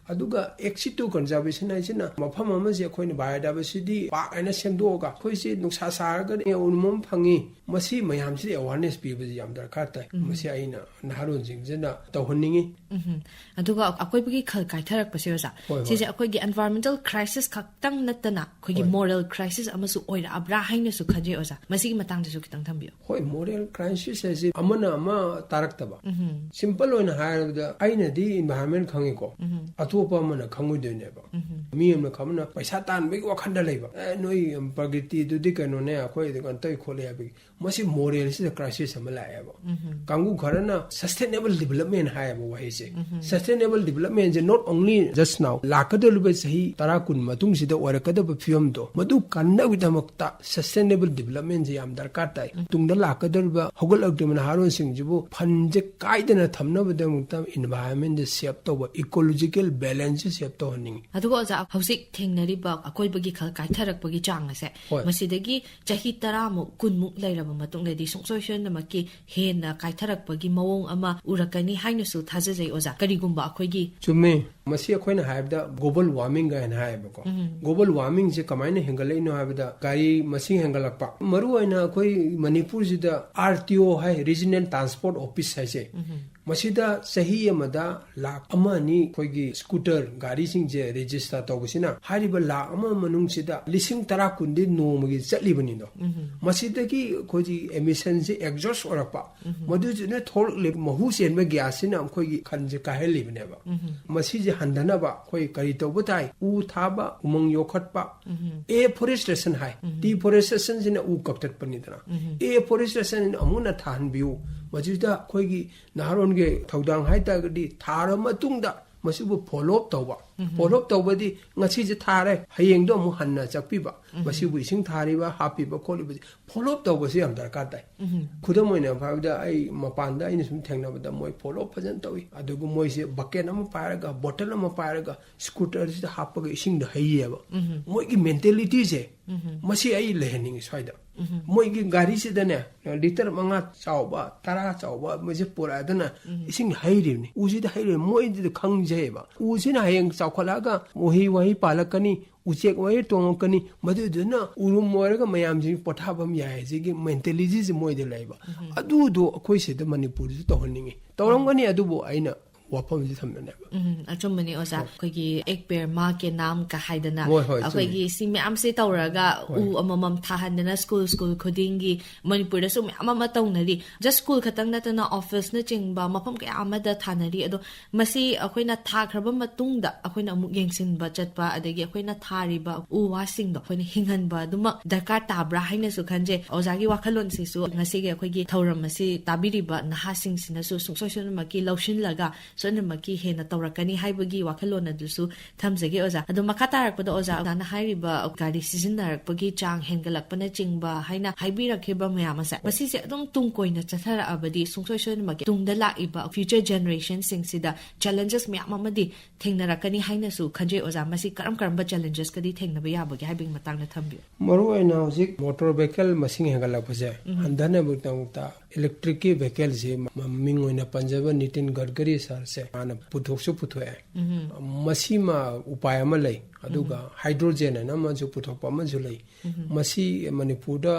ꯑꯗꯨꯒ ex situ conservation ꯍꯥꯏꯁꯤꯅ ꯃꯐꯝ ꯑꯃꯁꯦ ꯑꯩꯈꯣꯏꯅ biodiversity ꯍꯥꯏꯕꯁꯤꯗꯤ ꯄꯥꯛ ꯍꯥꯏꯅ ꯁꯦꯝꯗꯣꯛꯑꯒ ꯑꯩꯈꯣꯏꯁꯤ ꯅꯨꯡꯁꯥ ꯁꯥꯔꯒꯗꯤ ꯎꯔꯨꯝ ꯑꯃ ꯐꯪꯉꯤ, ꯃꯁꯤ ꯃꯌꯥꯝꯁꯤꯗ awareness ꯄꯤꯕꯁꯤ ꯌꯥꯝ ꯗꯔꯀꯥꯔ ꯇꯥꯏ꯫ ꯎꯝ꯫ ꯃꯁꯤ ꯑꯩꯅ ꯅꯍꯥꯔꯣꯟꯁꯤꯡꯁꯤꯅ ꯇꯧꯍꯟꯅꯤꯡꯉꯤ꯫ ꯎꯝ꯫ ꯑꯗꯨꯒ ꯑꯀꯣꯏꯕꯒꯤ ꯈꯜ ꯀꯥꯏꯊꯔꯛꯄꯁꯦ ꯑꯣꯖꯥ, ꯍꯣꯏ, ꯍꯣꯏ꯫ ꯁꯤꯁꯦ ꯑꯩꯈꯣꯏꯒꯤ environmental crisis ꯈꯛꯇꯪ ꯅꯠꯇꯅ ꯑꯩꯈꯣꯏꯒꯤ ꯍꯣꯏ꯫ Moral crisis ꯑꯃꯁꯨ ꯑꯣꯏꯔꯛꯑꯕ꯭ꯔꯥ ꯍꯥꯏꯅꯁꯨ ꯈꯟꯖꯩ ꯑꯣꯖꯥ꯫ ꯃꯁꯤꯒꯤ ꯃꯇꯥꯡꯗꯁꯨ ꯈꯤꯇꯪ ꯊꯝꯕꯤꯌꯨ꯫ ꯍꯣꯏ, moral crisis ꯍꯥꯏꯁꯤ ꯑꯃꯅ ꯑꯃ ꯇꯥꯔꯛꯇꯕ꯫ ꯎꯝ꯫ Simple ꯑꯣꯏꯅ ꯍꯥꯏꯔꯕꯗ ꯑꯩꯅꯗꯤ environment ꯈꯪꯉꯤꯀꯣ, ꯎꯝ꯫ ꯑꯇꯣꯞꯄ ꯑꯃꯅ ꯈꯪꯉꯣꯏꯗꯣꯏꯅꯦꯕ꯫ ꯎꯝ꯫ ꯃꯤ ꯑꯃꯅ ꯈꯪꯕꯅ ꯄꯩꯁꯥ ꯇꯥꯟꯕꯒꯤ ꯋꯥꯈꯜꯗ ꯂꯩꯕ, "ꯑꯦ, ꯅꯣꯏ ꯄ꯭ꯔꯀ꯭ꯔꯤꯇꯤꯗꯨꯗꯤ ꯀꯩꯅꯣꯅꯦ, ꯑꯩꯈꯣꯏ ꯀꯩꯅꯣ ꯇꯧꯏ ꯈꯣꯠꯂꯤ" ꯍꯥꯏꯕꯒꯤ ꯃꯁꯤ moralꯁꯤꯗ crisis ꯑꯃ ꯂꯥꯛꯑꯦꯕ꯫ ꯎꯝ꯫ ꯀꯥꯡꯕꯨ ꯈꯔꯅ sustainable development ꯍꯥꯏꯌꯦꯕ ꯋꯥꯍꯩꯁꯦ꯫ ꯎꯝ꯫ Sustainable developmentꯁꯦ not only just now, ꯂꯥꯛꯀꯗꯧꯔꯤꯕ ꯆꯍꯤ ꯇꯔꯥ ꯀꯨꯟ ꯃꯇꯨꯡꯁꯤꯗ ꯑꯣꯏꯔꯛꯀꯗꯕ ꯐꯤꯕꯝꯗꯣ, ꯃꯗꯨ ꯀꯟꯅꯕꯒꯤꯗꯃꯛꯇ sustainable developmentꯁꯦ ꯌꯥꯝ ꯗꯔꯀꯥꯔ ꯇꯥꯏ꯫ ꯎꯝ꯫ ꯇꯨꯡꯗ ꯂꯥꯛꯀꯗꯧꯔꯤꯕ ꯍꯧꯒꯠꯂꯛꯇ꯭ꯔꯤꯕ ꯅꯍꯥꯔꯣꯜꯁꯤꯡꯁꯤꯕꯨ fundꯁꯦ ꯀꯥꯏꯗꯅ ꯊꯝꯅꯕꯒꯤꯗꯃꯛꯇ environmentꯁꯦ save ꯇꯧꯕ, ecological balanceꯁꯦ save ꯇꯧꯍꯟꯅꯤꯡꯉꯤ꯫ ꯑꯗꯨꯒ ꯑꯣꯖꯥ, ꯍꯧꯖꯤꯛ ꯊꯦꯡꯅꯔꯤꯕ ꯑꯀꯣꯏꯕꯒꯤ ꯈꯜ ꯀꯥꯏꯊꯔꯛꯄꯒꯤ ꯆꯥꯡ ꯑꯁꯦ, ꯍꯣꯏ꯫ ꯃꯁꯤꯗꯒꯤ ꯆꯍꯤ ꯇꯔꯥꯃꯨꯛ, ꯀꯨꯟꯃꯨꯛ ꯂꯩꯔꯕ ꯃꯇꯨꯡꯗꯗꯤ ꯁꯨꯡꯁꯣꯏ ꯁꯣꯏꯗꯅꯃꯛꯀꯤ ꯍꯦꯟꯅ ꯀꯥꯏꯊꯔꯛꯄꯒꯤ ꯃꯑꯣꯡ ꯑꯃ ꯎꯔꯛꯀꯅꯤ ꯍꯥꯏꯅꯁꯨ ꯊꯥꯖꯖꯩ ꯑꯣꯖꯥ, ꯀꯔꯤꯒꯨꯝꯕ ꯑꯩꯈꯣꯏꯒꯤ ꯆꯨꯝꯃꯦ꯫ ꯃꯁꯤ ꯑꯩꯈꯣꯏꯅ ꯍꯥꯏꯕꯗ global warming ꯀꯥꯏꯅ ꯍꯥꯏꯌꯦꯕꯀꯣ꯫ ꯎꯝ꯫ Global warmingꯁꯦ ꯀꯃꯥꯏꯅ ꯍꯦꯟꯒꯠꯂꯛꯏꯅꯣ ꯍꯥꯏꯕꯗ ꯒꯥꯔꯤ ꯃꯁꯤꯡ ꯍꯦꯟꯒꯠꯂꯛꯄ, ꯃꯔꯨꯑꯣꯏꯅ ꯑꯩꯈꯣꯏ ꯃꯅꯤꯄꯨꯔꯁꯤꯗ RTO ꯍꯥꯏ, Regional Transport Office ꯍꯥꯏꯁꯦ, ꯎꯝ꯫ ꯃꯁꯤꯗ ꯆꯍꯤ ꯑꯃꯗ ꯂꯥꯈ ꯑꯃ ꯑꯅꯤ ꯑꯩꯈꯣꯏꯒꯤ scooter ꯒꯥꯔꯤꯁꯤꯡꯁꯦ register ꯇꯧꯕꯁꯤꯅ ꯍꯥꯏꯔꯤꯕ ꯂꯥꯈ ꯑꯃ ꯃꯅꯨꯡꯁꯤꯗ ꯂꯤꯁꯤꯡ ꯇꯔꯥ ꯀꯨꯟꯗꯤ ꯅꯣꯡꯃꯒꯤ ꯆꯠꯂꯤꯕꯅꯤꯗꯣ꯫ ꯎꯝ꯫ ꯃꯁꯤꯗꯒꯤ ꯑꯩꯈꯣꯏꯒꯤ emissionꯁꯦ exhaust ꯑꯣꯏꯔꯛꯄ, ꯎꯝ꯫ ꯃꯗꯨꯁꯤꯅ ꯊꯣꯛꯂꯛꯂꯤꯕ ꯃꯍꯨ ꯆꯦꯟꯕ gasꯁꯤꯅ ꯑꯩꯈꯣꯏꯒꯤ ꯈꯟꯁꯦ ꯀꯥꯏꯍꯜꯂꯤꯕꯅꯦꯕ꯫ ꯎꯝ꯫ ꯃꯁꯤꯁꯦ ꯍꯟꯊꯅꯕ ꯑꯩꯈꯣꯏ ꯀꯔꯤ ꯇꯧꯕ ꯇꯥꯏ? ꯎ ꯊꯥꯕ, ꯎꯃꯪ ꯌꯣꯛꯈꯠꯄ, ꯎꯝ꯫ Afforestation ꯍꯥꯏ꯫ ꯎꯝ꯫ Deforestation ꯁꯤꯅ ꯎ ꯀꯛꯊꯠꯄꯅꯤꯗꯅ꯫ ꯎꯝ꯫ Afforestation ꯑꯃꯨꯛ ꯍꯟꯅ ꯊꯥꯍꯟꯕꯤꯌꯨ꯫ ꯃꯁꯤꯗ ꯑꯩꯈꯣꯏꯒꯤ ꯅꯍꯥꯔꯣꯟꯒꯤ ꯊꯧꯗꯥꯡ ꯍꯥꯏ ꯇꯥꯔꯒꯗꯤ ꯊꯥꯔ ꯃꯇꯨꯡꯗ ꯃꯁꯤꯕꯨ follow up ꯇꯧꯕ꯫ ꯎꯝ꯫ Follow up ꯇꯧꯕꯗꯤ ꯉꯁꯤꯁꯦ ꯊꯥꯔꯦ, ꯍꯌꯦꯡꯗꯣ ꯑꯃꯨꯛ ꯍꯟꯅ ꯆꯠꯄꯤꯕ꯫ ꯎꯝ꯫ ꯃꯁꯤꯕꯨ ꯏꯁꯤꯡ ꯊꯥꯔꯤꯕ, ꯍꯥꯞꯄꯤꯕ ꯈꯣꯠꯂꯤꯕꯁꯦ follow up ꯇꯧꯕꯁꯦ ꯌꯥꯝ ꯗꯔꯀꯥꯔ ꯇꯥꯏ꯫ ꯎꯝ꯫ ꯈꯨꯗꯝ ꯑꯣꯏꯅ ꯍꯥꯏꯕꯗ ꯑꯩ ꯃꯄꯥꯟꯗ ꯑꯩꯅ ꯁꯨꯝ ꯊꯦꯡꯅꯕꯗ ꯃꯣꯏ follow up ꯐꯖꯅ ꯇꯧꯏ꯫ ꯑꯗꯨꯒ ꯃꯣꯏꯁꯦ bucket ꯑꯃ ꯄꯥꯏꯔꯒ, bottle ꯑꯃ ꯄꯥꯏꯔꯒ scooterꯁꯤꯗ ꯍꯥꯞꯄꯒ ꯏꯁꯤꯡꯗ ꯍꯩꯌꯦꯕ꯫ ꯎꯝ꯫ ꯃꯣꯏꯒꯤ mentalityꯁꯦ ꯎꯝ꯫ ꯃꯁꯤ ꯑꯩ ꯂꯩꯍꯟꯅꯤꯡꯉꯤ ꯁ꯭ꯋꯥꯏꯗ꯫ ꯎꯝ꯫ ꯃꯣꯏꯒꯤ ꯒꯥꯔꯤꯁꯤꯗꯅꯦ litre ꯃꯉꯥ ꯆꯥꯎꯕ, ꯇꯔꯥ ꯆꯥꯎꯕ ꯃꯣꯏꯁꯦ ꯄꯨꯔꯛꯑꯗꯅ ꯎꯝ꯫ ꯏꯁꯤꯡ ꯍꯩꯔꯤꯕꯅꯤ꯫ ꯎꯁꯤꯗ ꯍꯩꯔꯤꯕꯅꯤ꯫ ꯃꯣꯏꯗꯤ ꯈꯪꯖꯩꯑꯕ꯫ ꯎꯁꯤꯅ ꯍꯌꯦꯡ ꯆꯥꯎꯈꯠꯂꯛꯑꯒ ꯎꯍꯩ ꯋꯥꯍꯩ ꯄꯥꯜꯂꯛꯀꯅꯤ, ꯎꯆꯦꯛ ꯋꯥꯌꯦ ꯇꯣꯡꯉꯛꯀꯅꯤ, ꯃꯗꯨꯗꯨꯅ ꯎꯔꯨꯝ ꯑꯣꯏꯔꯒ ꯃꯌꯥꯝꯁꯤ ꯄꯣꯊꯥꯐꯝ ꯌꯥꯏ ꯍꯥꯏꯁꯤꯒꯤ ꯃꯦꯟꯇꯦꯂꯤꯇꯤꯁꯤ ꯃꯣꯏꯗ ꯂꯩꯕ꯫ ꯑꯗꯨꯗꯣ ꯑꯩꯈꯣꯏ ꯁꯤꯗ ꯃꯅꯤꯄꯨꯔꯗꯁꯨ ꯇꯧꯍꯟꯅꯤꯡꯉꯤ꯫ ꯇꯧꯔꯝꯒꯅꯤ, ꯑꯗꯨꯕꯨ ꯑꯩꯅ ꯋꯥꯐꯝꯁꯤ ꯊꯝꯕꯅꯦꯕ꯫ ꯎꯝ, ꯑꯆꯨꯝꯕꯅꯤ ꯑꯣꯖꯥ꯫ ꯍꯣꯏ꯫ ꯑꯩꯈꯣꯏꯒꯤ "ꯑꯦꯛ ꯄꯦꯔ ꯃꯥ ꯀꯦ ꯅꯥꯝ" ꯀ ꯍꯥꯏꯗꯅ ꯍꯣꯏ, ꯍꯣꯏ, ꯆꯨꯝꯃꯤ꯫ ꯑꯩꯈꯣꯏꯒꯤ ꯁꯤ ꯃꯌꯥꯝꯁꯦ ꯇꯧꯔꯒ ꯍꯣꯏ꯫ ꯎ ꯑꯃꯃꯝ ꯊꯥꯍꯟꯗꯅ ꯁ꯭ꯀꯨꯜ ꯁ꯭ꯀꯨꯜ ꯈꯨꯗꯤꯡꯒꯤ, ꯃꯅꯤꯄꯨꯔꯗꯁꯨ ꯃꯌꯥꯝ ꯑꯃ ꯇꯧꯅꯔꯤ꯫ ꯖꯁ ꯁ꯭ꯀꯨꯜ ꯈꯛꯇꯪ ꯅꯠꯇꯅ ꯑꯣꯐꯤꯁꯅꯆꯤꯡꯕ ꯃꯐꯝ ꯀꯌꯥ ꯑꯃꯗ ꯊꯥꯅꯔꯤ꯫ ꯑꯗꯣ ꯃꯁꯤ ꯑꯩꯈꯣꯏꯅ ꯊꯥꯈ꯭ꯔꯕ ꯃꯇꯨꯡꯗ ꯑꯩꯈꯣꯏꯅ ꯑꯃꯨꯛ ꯌꯦꯡꯁꯤꯟꯕ ꯆꯠꯄ, ꯑꯗꯒꯤ ꯑꯩꯈꯣꯏꯅ ꯊꯥꯔꯤꯕ ꯎ ꯋꯥꯁꯤꯡꯗꯣ ꯑꯩꯈꯣꯏꯅ ꯍꯤꯡꯍꯟꯕ ꯑꯗꯨꯃꯛ ꯗꯔꯀꯥꯔ ꯇꯥꯕ꯭ꯔꯥ ꯍꯥꯏꯅꯁꯨ ꯈꯟꯖꯩ꯫ ꯑꯣꯖꯥꯒꯤ ꯋꯥꯈꯜꯂꯣꯟꯁꯤꯁꯨ ꯉꯁꯤꯒꯤ ꯑꯩꯈꯣꯏꯒꯤ ꯊꯧꯔꯝ ꯑꯁꯤ ꯇꯥꯕꯤꯔꯤꯕ ꯅꯍꯥꯁꯤꯡꯁꯤꯅꯁꯨ ꯁꯨꯡꯁꯣꯏ ꯁꯣꯏꯗꯅꯃꯛꯀꯤ ꯂꯧꯁꯤꯜꯂꯒ ꯁꯣꯏꯗꯅꯃꯛꯀꯤ ꯍꯦꯟꯅ ꯇꯧꯔꯛꯀꯅꯤ ꯍꯥꯏꯕꯒꯤ ꯋꯥꯈꯜꯂꯣꯟ ꯑꯗꯨꯁꯨ ꯊꯝꯖꯒꯦ ꯑꯣꯖꯥ꯫ ꯑꯗꯣ ꯃꯈꯥ ꯇꯥꯔꯛꯄꯗ ꯑꯣꯖꯥ, ꯑꯣꯖꯥꯅ ꯍꯥꯏꯔꯤꯕ ꯒꯥꯔꯤ ꯁꯤꯖꯤꯟꯅꯔꯛꯄꯒꯤ ꯆꯥꯡ ꯍꯦꯟꯒꯠꯂꯛꯄꯅꯆꯤꯡꯕ ꯍꯥꯏꯅ ꯍꯥꯏꯕꯤꯔꯛꯈꯤꯕ ꯃꯌꯥꯝ ꯑꯁꯦ, ꯃꯁꯤꯁꯦ ꯑꯗꯨꯝ ꯇꯨꯡ ꯀꯣꯏꯅ ꯆꯠꯊꯔꯛꯑꯕꯗꯤ ꯁꯨꯡꯁꯣꯏ ꯁꯣꯏꯗꯅꯃꯛꯀꯤ ꯇꯨꯡꯗ ꯂꯥꯛꯏꯕ ꯐ꯭ꯌꯨꯆꯔ ꯖꯦꯅꯦꯔꯦꯁꯟꯁꯤꯡꯁꯤꯗ ꯆꯦꯂꯦꯟꯖꯦꯁ ꯃꯌꯥꯝ ꯑꯃꯗꯤ ꯊꯦꯡꯅꯔꯛꯀꯅꯤ ꯍꯥꯏꯅꯁꯨ ꯈꯟꯖꯩ ꯑꯣꯖꯥ꯫ ꯃꯁꯤ ꯀꯔꯝ ꯀꯔꯝꯕ ꯆꯦꯂꯦꯟꯖꯦꯁꯀꯗꯤ ꯊꯦꯡꯅꯕ ꯌꯥꯕꯒꯦ ꯍꯥꯏꯕꯒꯤ ꯃꯇꯥꯡꯗ ꯊꯝꯕꯤꯌꯨ꯫ ꯃꯔꯨꯑꯣꯏꯅ ꯍꯧꯖꯤꯛ ꯃꯣꯇꯣꯔ ꯚꯦꯍꯤꯀꯜ ꯃꯁꯤꯡ ꯍꯦꯟꯒꯠꯂꯛꯄꯁꯦ ꯍꯟꯊꯅꯕꯒꯤꯗꯃꯛꯇ ꯏꯂꯦꯛꯇ꯭ꯔꯤꯛꯀꯤ ꯚꯦꯍꯤꯀꯜꯁꯤ ꯃꯃꯤꯡ ꯑꯣꯏꯅ ꯄꯟꯖꯕ ꯅꯤꯇꯤꯟ ꯒꯗꯀꯔꯤ ꯁꯥꯔꯁꯦ ꯃꯥꯅ ꯄꯨꯊꯣꯛꯁꯨ ꯄꯨꯊꯣꯛꯑꯦ꯫ ꯃꯁꯤꯃ ꯎꯄꯥꯏ ꯑꯃ ꯂꯩ꯫ ꯑꯗꯨꯒ ꯍꯥꯏꯗ꯭ꯔꯣꯖꯦꯟ ꯍꯥꯏꯅ ꯑꯃꯁꯨ ꯄꯨꯊꯣꯛꯄ ꯑꯃꯁꯨ ꯂꯩ꯫ ꯃꯁꯤ ꯃꯅꯤꯄꯨꯔꯗ,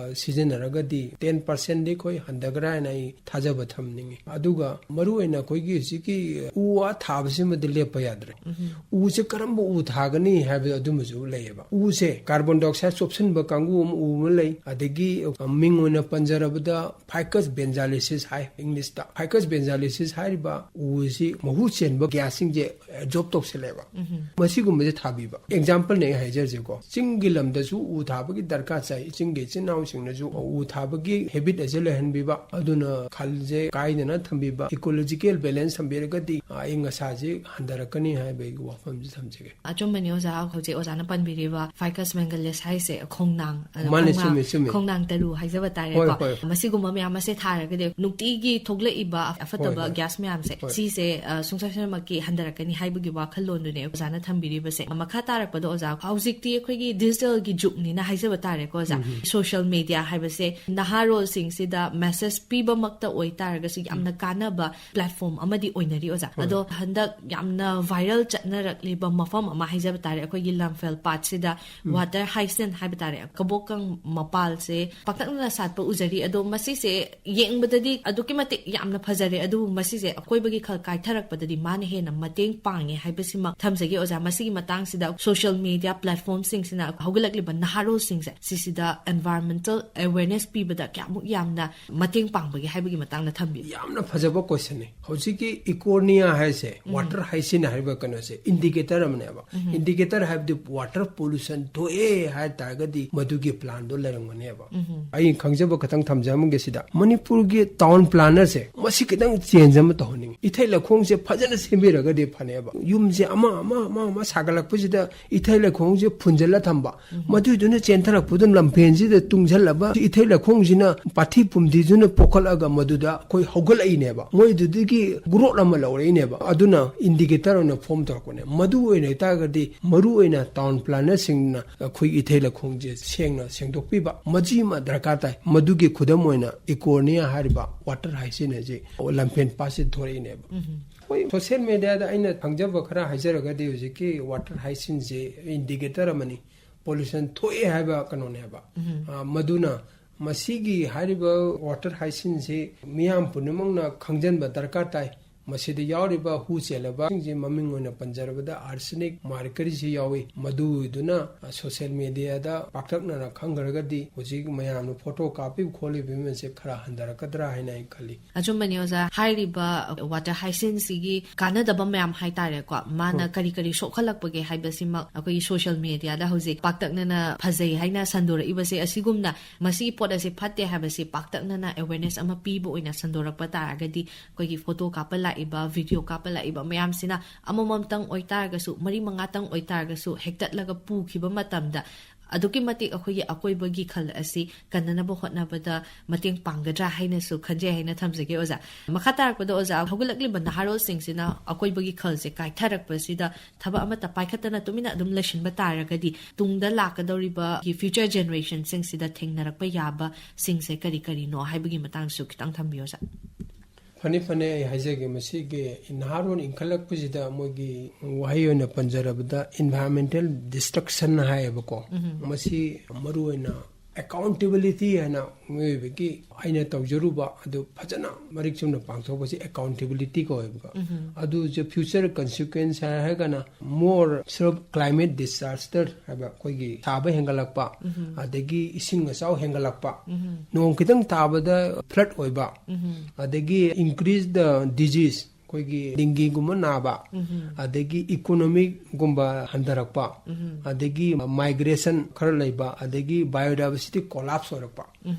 ꯑ, ꯁꯤꯖꯤꯟꯅꯔꯒꯗꯤ ꯇꯦꯟ ꯄꯥꯔꯁꯦꯟꯗꯤ ꯑꯩꯈꯣꯏ ꯍꯟꯊꯒ꯭ꯔꯥ ꯍꯥꯏꯅ ꯑꯩ ꯊꯥꯖꯕ ꯊꯝꯅꯤꯡꯉꯤ꯫ ꯑꯗꯨꯒ ꯃꯔꯨꯑꯣꯏꯅ ꯑꯩꯈꯣꯏꯒꯤ ꯍꯧꯖꯤꯛꯀꯤ ꯎ ꯋꯥ ꯊꯥꯕꯁꯤꯃꯗꯤ ꯂꯦꯞꯄ ꯌꯥꯗ꯭ꯔꯦ꯫ ꯎꯁꯦ ꯀꯔꯝꯕ ꯎ ꯊꯥꯒꯅꯤ ꯍꯥꯏꯕꯗꯣ ꯑꯗꯨꯃꯁꯨ ꯂꯩꯌꯦꯕ꯫ ꯎꯁꯦ ꯀꯥꯔꯕꯣꯟ ꯗꯥꯏꯑꯣꯛꯁꯥꯏꯗ ꯆꯣꯞꯁꯤꯟꯕ ꯀꯥꯡꯕꯨ ꯑꯃ ꯎ ꯑꯃ ꯂꯩ, ꯑꯗꯒꯤ, ꯑ, ꯃꯤꯡ ꯑꯣꯏꯅ ꯄꯟꯖꯔꯕꯗ ꯐꯥꯏꯀꯁ ꯕꯦꯟꯖꯥꯂꯤꯁꯤꯁ ꯍꯥꯏ ꯏꯪꯂꯤꯁꯇ꯫ ꯐꯥꯏꯀꯁ ꯕꯦꯟꯖꯥꯂꯤꯁꯤꯁ ꯍꯥꯏꯔꯤꯕ ꯎꯁꯤ ꯃꯍꯨ ꯆꯦꯟꯕ ꯒ꯭ꯌꯥꯁꯁꯤꯡꯁꯦ ꯑꯦꯕꯖꯣꯔꯕ ꯇꯧꯁꯤꯜꯂꯦꯕ꯫ ꯃꯁꯤꯒꯨꯝꯕꯁꯦ ꯊꯥꯕꯤꯕ꯫ ꯑꯦꯛꯖꯥꯝꯄꯜꯅꯦ ꯑꯩ ꯍꯥꯏꯖꯔꯤꯁꯦꯀꯣ꯫ ꯆꯤꯡꯒꯤ ꯂꯝꯗꯁꯨ ꯎ ꯊꯥꯕꯒꯤ ꯗꯔꯀꯥꯔ ꯆꯥꯏ꯫ ꯆꯤꯡꯒꯤ ꯏꯆꯤꯟ ꯏꯅꯥꯎꯁꯤꯡꯅꯁꯨ ꯎ ꯊꯥꯕꯒꯤ ꯍꯦꯕꯤꯠ ꯑꯁꯤ ꯂꯩꯍꯟꯕꯤꯕ, ꯑꯗꯨꯅ ꯈꯜꯁꯦ ꯀꯥꯏꯗꯅ ꯊꯝꯕꯤꯕ, ꯏꯀꯣꯂꯣꯖꯤꯀꯦꯜ ꯕꯦꯂꯦꯟꯁ ꯊꯝꯕꯤꯔꯒꯗꯤ, ꯑ, ꯑꯏꯪ ꯑꯁꯥꯁꯦ ꯍꯟꯊꯔꯛꯀꯅꯤ ꯍꯥꯏꯕꯒꯤ ꯋꯥꯐꯝꯁꯤ ꯊꯝꯖꯒꯦ꯫ ꯑꯆꯨꯝꯕꯅꯤ ꯑꯣꯖꯥ, ꯍꯧꯖꯤꯛ ꯑꯣꯖꯥꯅ ꯄꯟꯕꯤꯔꯤꯕ ꯐꯥꯏꯀꯁ ꯕꯦꯟꯖꯥꯂꯤꯁ ꯍꯥꯏꯁꯦ ꯈꯣꯡꯅꯥꯡ, ꯑ, ꯃꯥꯅꯦ, ꯈꯣꯡꯅꯥꯡ, ꯆꯨꯝꯃꯦ, ꯆꯨꯝꯃꯦ꯫ ꯈꯣꯡꯅꯥꯡ ꯇꯔꯨ ꯍꯥꯏꯖꯕ ꯇꯥꯔꯦꯀꯣ꯫ ꯍꯣꯏ, ꯍꯣꯏ꯫ ꯃꯁꯤꯒꯨꯝꯕ ꯃꯌꯥꯝ ꯑꯁꯦ ꯊꯥꯔꯒꯗꯤ ꯅꯨꯡꯇꯤꯒꯤ ꯊꯣꯛꯂꯛꯏꯕ ꯑꯐꯠꯇꯕ ꯍꯣꯏ, ꯍꯣꯏ꯫ ꯒ꯭ꯌꯥꯁ ꯃꯌꯥꯝꯁꯦ ꯍꯣꯏ꯫ ꯁꯤ ꯁꯦ, ꯑ, ꯁꯨꯡꯁꯣꯏ ꯁꯣꯏꯗꯅꯃꯛꯀꯤ ꯍꯟꯊꯔꯛꯀꯅꯤ ꯍꯥꯏꯕꯒꯤ ꯋꯥꯈꯜꯂꯣꯟꯗꯨꯅꯦ ꯑꯣꯖꯥꯅ ꯊꯝꯕꯤꯔꯤꯕꯁꯦ꯫ ꯃꯈꯥ ꯇꯥꯔꯛꯄꯗ ꯑꯣꯖꯥ, ꯍꯧꯖꯤꯛꯇꯤ ꯑꯩꯈꯣꯏꯒꯤ digital ꯒꯤ ꯖꯨꯒꯅꯤꯅ ꯍꯥꯏꯖꯕ ꯇꯥꯔꯦꯀꯣ ꯑꯣꯖꯥ꯫ ꯎꯝ꯫ Social media ꯍꯥꯏꯕꯁꯦ ꯅꯍꯥꯔꯣꯜꯁꯤꯡꯁꯤꯗ message ꯄꯤꯕꯃꯛꯇ ꯑꯣꯏꯇꯥꯔꯒꯁꯨ ꯌꯥꯝꯅ ꯎꯝ꯫ ꯀꯥꯟꯅꯕ platform ꯑꯃꯗꯤ ꯑꯣꯏꯅꯔꯤ ꯑꯣꯖꯥ꯫ ꯍꯣꯏ꯫ ꯑꯗꯣ ꯍꯟꯗꯛ ꯌꯥꯝꯅ viral ꯆꯠꯅꯔꯛꯂꯤꯕ ꯃꯐꯝ ꯑꯃ ꯍꯥꯏꯖꯕ ꯇꯥꯔꯦ, ꯑꯩꯈꯣꯏꯒꯤ ꯂꯝꯐꯦꯜ ꯄꯥꯠꯁꯤꯗ ꯎꯝ꯫ Water hyacinth ꯍꯥꯏꯕ ꯇꯥꯔꯦ, ꯀꯕꯣꯀꯪ ꯃꯄꯥꯜꯁꯦ ꯄꯥꯛꯇꯛꯅꯅ ꯁꯥꯠꯄ ꯎꯖꯔꯤ꯫ ꯑꯗꯣ ꯃꯁꯤꯁꯦ ꯌꯦꯡꯕꯗꯗꯤ ꯑꯗꯨꯛꯀꯤ ꯃꯇꯤꯛ ꯌꯥꯝꯅ ꯐꯖꯔꯦ, ꯑꯗꯨꯕꯨ ꯃꯁꯤꯁꯦ ꯑꯀꯣꯏꯕꯒꯤ ꯈꯜ ꯀꯥꯏꯊꯔꯛꯄꯗꯗꯤ ꯃꯥꯅ ꯍꯦꯟꯅ ꯃꯇꯦꯡ ꯄꯥꯡꯉꯦ ꯍꯥꯏꯕꯁꯤꯃꯛ ꯊꯝꯖꯒꯦ ꯑꯣꯖꯥ꯫ ꯃꯁꯤꯒꯤ ꯃꯇꯥꯡꯁꯤꯗ social media platform ꯁꯤꯡꯁꯤꯅ ꯍꯧꯒꯠꯂꯛꯂꯤꯕ ꯅꯍꯥꯔꯣꯜꯁꯤꯡꯁꯦ ꯁꯤꯁꯤꯗ environmental awareness ꯄꯤꯕꯗ ꯀꯌꯥꯃꯨꯛ ꯌꯥꯝꯅ ꯃꯇꯦꯡ ꯄꯥꯡꯕꯒꯦ ꯍꯥꯏꯕꯒꯤ ꯃꯇꯥꯡꯗ ꯊꯝꯕꯤꯌꯨ꯫ ꯌꯥꯝꯅ ꯐꯖꯕ question ꯅꯤ꯫ ꯍꯧꯖꯤꯛꯀꯤ Eiconia ꯍꯥꯏꯁꯦ, ꯎꯝ꯫ Water hyacinth ꯍꯥꯏꯔꯤꯕ ꯀꯩꯅꯣꯁꯦ indicator ꯑꯃꯅꯦꯕ꯫ ꯎꯝ꯫ Indicator ꯍꯥꯏꯕꯗꯤ water pollution ꯊꯣꯛꯑꯦ ꯍꯥꯏ ꯇꯥꯔꯒꯗꯤ ꯃꯗꯨꯒꯤ plan ꯗꯣ ꯂꯩꯔꯝꯒꯅꯦꯕ꯫ ꯎꯝ꯫ ꯑꯩ ꯈꯪꯖꯕ ꯈꯇꯪ ꯊꯝꯖꯔꯝꯒꯦ ꯁꯤꯗ꯫ ꯃꯅꯤꯄꯨꯔꯒꯤ town planner ꯁꯦ ꯃꯁꯤ ꯈꯤꯇꯪ change ꯑꯃ ꯇꯧꯍꯟꯅꯤꯡꯉꯤ꯫ ꯏꯊꯩ ꯂꯧꯈꯣꯡꯁꯦ ꯐꯖꯅ ꯁꯦꯝꯕꯤꯔꯒꯗꯤ ꯐꯅꯦꯕ꯫ ꯌꯨꯝꯁꯦ ꯑꯃ, ꯑꯃ, ꯑꯃ, ꯑꯃ ꯁꯥꯒꯠꯂꯛꯄꯁꯤꯗ ꯏꯊꯩ ꯂꯧꯈꯣꯡꯁꯦ ꯐꯨꯟꯖꯜꯂ ꯊꯝꯕ꯫ ꯎꯝ꯫ ꯃꯗꯨꯏꯗꯨꯅ ꯆꯦꯟꯊꯔꯛꯄꯗꯨꯅ ꯂꯝꯐꯦꯟꯁꯤꯗ ꯇꯨꯡꯁꯤꯜꯂꯕ ꯏꯊꯩ ꯂꯧꯈꯣꯡꯁꯤꯅ ꯄꯥꯊꯤ ꯄꯨꯝꯊꯤꯗꯨꯅ ꯄꯣꯛꯈꯠꯂꯒ ꯃꯗꯨꯗ ꯑꯩꯈꯣꯏ ꯍꯧꯒꯠꯂꯛꯏꯅꯦꯕ꯫ ꯃꯣꯏꯗꯨꯗꯒꯤ growth ꯑꯃ ꯂꯧꯔꯛꯏꯅꯦꯕ꯫ ꯑꯗꯨꯅ indicator ꯑꯣꯏꯅ form ꯇꯧꯔꯛꯄꯅꯦ꯫ ꯃꯗꯨ ꯑꯣꯏꯅ ꯇꯥꯔꯒꯗꯤ ꯃꯔꯨ ꯑꯣꯏꯅ town planner ꯁꯤꯡꯅ ꯑꯩꯈꯣꯏ ꯏꯊꯩ ꯂꯧꯈꯣꯡꯁꯦ ꯁꯦꯡꯅ ꯁꯦꯡꯗꯣꯛꯄꯤꯕ ꯃꯁꯤ ꯑꯃ ꯗꯔꯀꯥꯔ ꯇꯥꯏ꯫ ꯃꯗꯨꯒꯤ ꯈꯨꯗꯝ ꯑꯣꯏꯅ Eiconia ꯍꯥꯏꯔꯤꯕ water hyacinth ꯑꯁꯤ ꯂꯝꯐꯦꯟ ꯄꯥꯠꯁꯤꯗ ꯊꯣꯔꯛꯏꯅꯦꯕ꯫ ꯎꯝ꯫ ꯑꯩꯈꯣꯏ social media ꯗ ꯑꯩꯅ ꯈꯪꯖꯕ ꯈꯔ ꯍꯥꯏꯖꯔꯒꯗꯤ ꯍꯧꯖꯤꯛꯀꯤ water hyacinth ꯁꯦ indicator ꯑꯃꯅꯤ꯫ Pollution ꯊꯣꯛꯑꯦ ꯍꯥꯏꯕ ꯀꯩꯅꯣꯅꯦꯕ꯫ ꯎꯝ꯫ ꯑ, ꯃꯗꯨꯅ ꯃꯁꯤꯒꯤ ꯍꯥꯏꯔꯤꯕ water hyacinth ꯁꯤ ꯃꯤꯌꯥꯝ ꯄꯨꯝꯅꯃꯛꯅ ꯈꯪꯖꯤꯟꯕ ꯗꯔꯀꯥꯔ ꯇꯥꯏ꯫ ꯃꯁꯤꯗ ꯌꯥꯎꯔꯤꯕ ꯍꯨ ꯆꯦꯜꯂꯕꯁꯤꯡꯁꯤ ꯃꯃꯤꯡ ꯑꯣꯏꯅ ꯄꯟꯖꯔꯕꯗ arsenic, mercury ꯁꯤ ꯌꯥꯎꯏ꯫ ꯃꯗꯨꯗꯨꯅ social media ꯗ ꯄꯥꯛꯇꯛꯅꯅ ꯈꯪꯈ꯭ꯔꯒꯗꯤ ꯍꯧꯖꯤꯛ ꯃꯌꯥꯝꯅ photo ꯀꯥꯞꯄꯤꯕ ꯈꯣꯠꯂꯤꯕ ꯃꯌꯥꯝꯁꯦ ꯈꯔ ꯍꯟꯊꯔꯛꯀꯗ꯭ꯔꯥ ꯍꯥꯏꯅ ꯑꯩ ꯈꯜꯂꯤ꯫ ꯑꯆꯨꯝꯕꯅꯤ ꯑꯣꯖꯥ, ꯍꯥꯏꯔꯤꯕ water hyacinth ꯁꯤꯒꯤ ꯀꯥꯟꯅꯗꯕ ꯃꯌꯥꯝ ꯍꯥꯏꯇꯥꯔꯦꯀꯣ, ꯃꯥꯅ ꯍꯣꯏ꯫ ꯀꯔꯤ ꯀꯔꯤ ꯁꯣꯛꯍꯜꯂꯛꯄꯒꯦ ꯍꯥꯏꯕꯁꯤꯃꯛ ꯑꯩꯈꯣꯏꯒꯤ social media ꯗ ꯍꯧꯖꯤꯛ ꯄꯥꯛꯇꯛꯅꯅ ꯐꯖꯩ ꯍꯥꯏꯅ ꯁꯟꯗꯣꯔꯛꯏꯕꯁꯦ, ꯑꯁꯤꯒꯨꯝꯅ ꯃꯁꯤꯒꯤ ꯄꯣꯠ ꯑꯁꯤ ꯐꯠꯇꯦ ꯍꯥꯏꯕꯁꯤ ꯄꯥꯛꯇꯛꯅꯅ awareness ꯑꯃ ꯄꯤꯕ ꯑꯣꯏꯅ ꯁꯟꯗꯣꯔꯛꯄ ꯇꯥꯔꯒꯗꯤ, ꯑꯩꯈꯣꯏꯒꯤ photo ꯀꯥꯞꯄ ꯂꯥꯛꯏꯕ, video ꯀꯥꯞꯄ ꯂꯥꯛꯏꯕ ꯃꯌꯥꯝꯁꯤꯅ ꯑꯃꯃꯝꯇꯪ ꯑꯣꯏꯇꯥꯔꯒꯁꯨ, ꯃꯔꯤ ꯃꯉꯥꯇꯪ ꯑꯣꯏꯇꯥꯔꯒꯁꯨ ꯍꯦꯛꯇꯠꯂꯒ ꯄꯨꯈꯤꯕ ꯃꯇꯝꯗ ꯑꯗꯨꯛꯀꯤ ꯃꯇꯤꯛ ꯑꯩꯈꯣꯏꯒꯤ ꯑꯀꯣꯏꯕꯒꯤ ꯈꯜ ꯑꯁꯤ ꯀꯟꯅꯅꯕ ꯍꯣꯠꯅꯕꯗ ꯃꯇꯦꯡ ꯄꯥꯡꯒꯗ꯭ꯔꯥ ꯍꯥꯏꯅꯁꯨ ꯈꯟꯖꯩ ꯍꯥꯏꯅ ꯊꯝꯖꯒꯦ ꯑꯣꯖꯥ꯫ ꯃꯈꯥ ꯇꯥꯔꯛꯄꯗ ꯑꯣꯖꯥ, ꯍꯧꯒꯠꯂꯛꯂꯤꯕ ꯅꯍꯥꯔꯣꯜꯁꯤꯡꯁꯤꯅ ꯑꯀꯣꯏꯕꯒꯤ ꯈꯜꯁꯦ ꯀꯥꯏꯊꯔꯛꯄꯁꯤꯗ ꯊꯕꯛ ꯑꯃꯠꯇ ꯄꯥꯏꯈꯠꯇꯅ ꯇꯨꯃꯤꯟꯅ ꯑꯗꯨꯝ ꯂꯩꯁꯤꯟꯕ ꯇꯥꯔꯒꯗꯤ ꯇꯨꯡꯗ ꯂꯥꯛꯀꯗꯧꯔꯤꯕ future generationꯁꯤꯡꯁꯤꯗ ꯊꯦꯡꯅꯔꯛꯄ ꯌꯥꯕꯁꯤꯡꯁꯦ ꯀꯔꯤ ꯀꯔꯤꯅꯣ ꯍꯥꯏꯕꯒꯤ ꯃꯇꯥꯡꯁꯨ ꯈꯤꯇꯪ ꯊꯝꯕꯤꯌꯨ ꯑꯣꯖꯥ꯫ ꯐꯅꯤ, ꯐꯅꯤ, ꯑꯩ ꯍꯥꯏꯖꯒꯦ꯫ ꯃꯁꯤꯒꯤ ꯅꯍꯥꯔꯣꯟ ꯏꯟꯈꯠꯂꯛꯄꯁꯤꯗ ꯃꯣꯏꯒꯤ ꯋꯥꯍꯩ ꯑꯣꯏꯅ ꯄꯟꯖꯔꯕꯗ environmental destruction ꯍꯥꯏꯌꯦꯕꯀꯣ꯫ ꯃꯁꯤ ꯃꯔꯨꯑꯣꯏꯅ accountability ꯍꯥꯏꯅ ꯃꯤꯑꯣꯏꯕꯒꯤ ꯑꯩꯅ ꯇꯧꯖꯔꯨꯕ ꯑꯗꯨ ꯐꯖꯅ ꯃꯔꯤꯛ ꯆꯨꯝꯅ ꯄꯥꯡꯊꯣꯛꯄꯁꯤ accountability ꯀꯧꯋꯦꯕꯀꯣ꯫ ꯑꯗꯨꯁꯦ future consequence ꯍꯥꯏꯔꯒꯅ more climate disaster ꯍꯥꯏꯕ, ꯑꯩꯈꯣꯏꯒꯤ ꯁꯥꯕ ꯍꯦꯟꯒꯠꯂꯛꯄ, ꯑꯗꯒꯤ ꯏꯁꯤꯡ ꯑꯆꯥꯎ ꯍꯦꯟꯒꯠꯂꯛꯄ, ꯅꯣꯡ ꯈꯤꯇꯪ ꯇꯥꯕꯗ flood ꯑꯣꯏꯕ, ꯑꯗꯒꯤ increase the disease, ꯑꯩꯈꯣꯏꯒꯤ dengueꯒꯨꯝꯕ ꯅꯥꯕ, ꯑꯗꯒꯤ economicꯒꯨꯝꯕ ꯍꯟꯊꯔꯛꯄ, ꯑꯗꯒꯤ migration ꯈꯔ ꯂꯩꯕ, ꯑꯗꯒꯤ biodiversity collapse ꯑꯣꯏꯔꯛꯄ,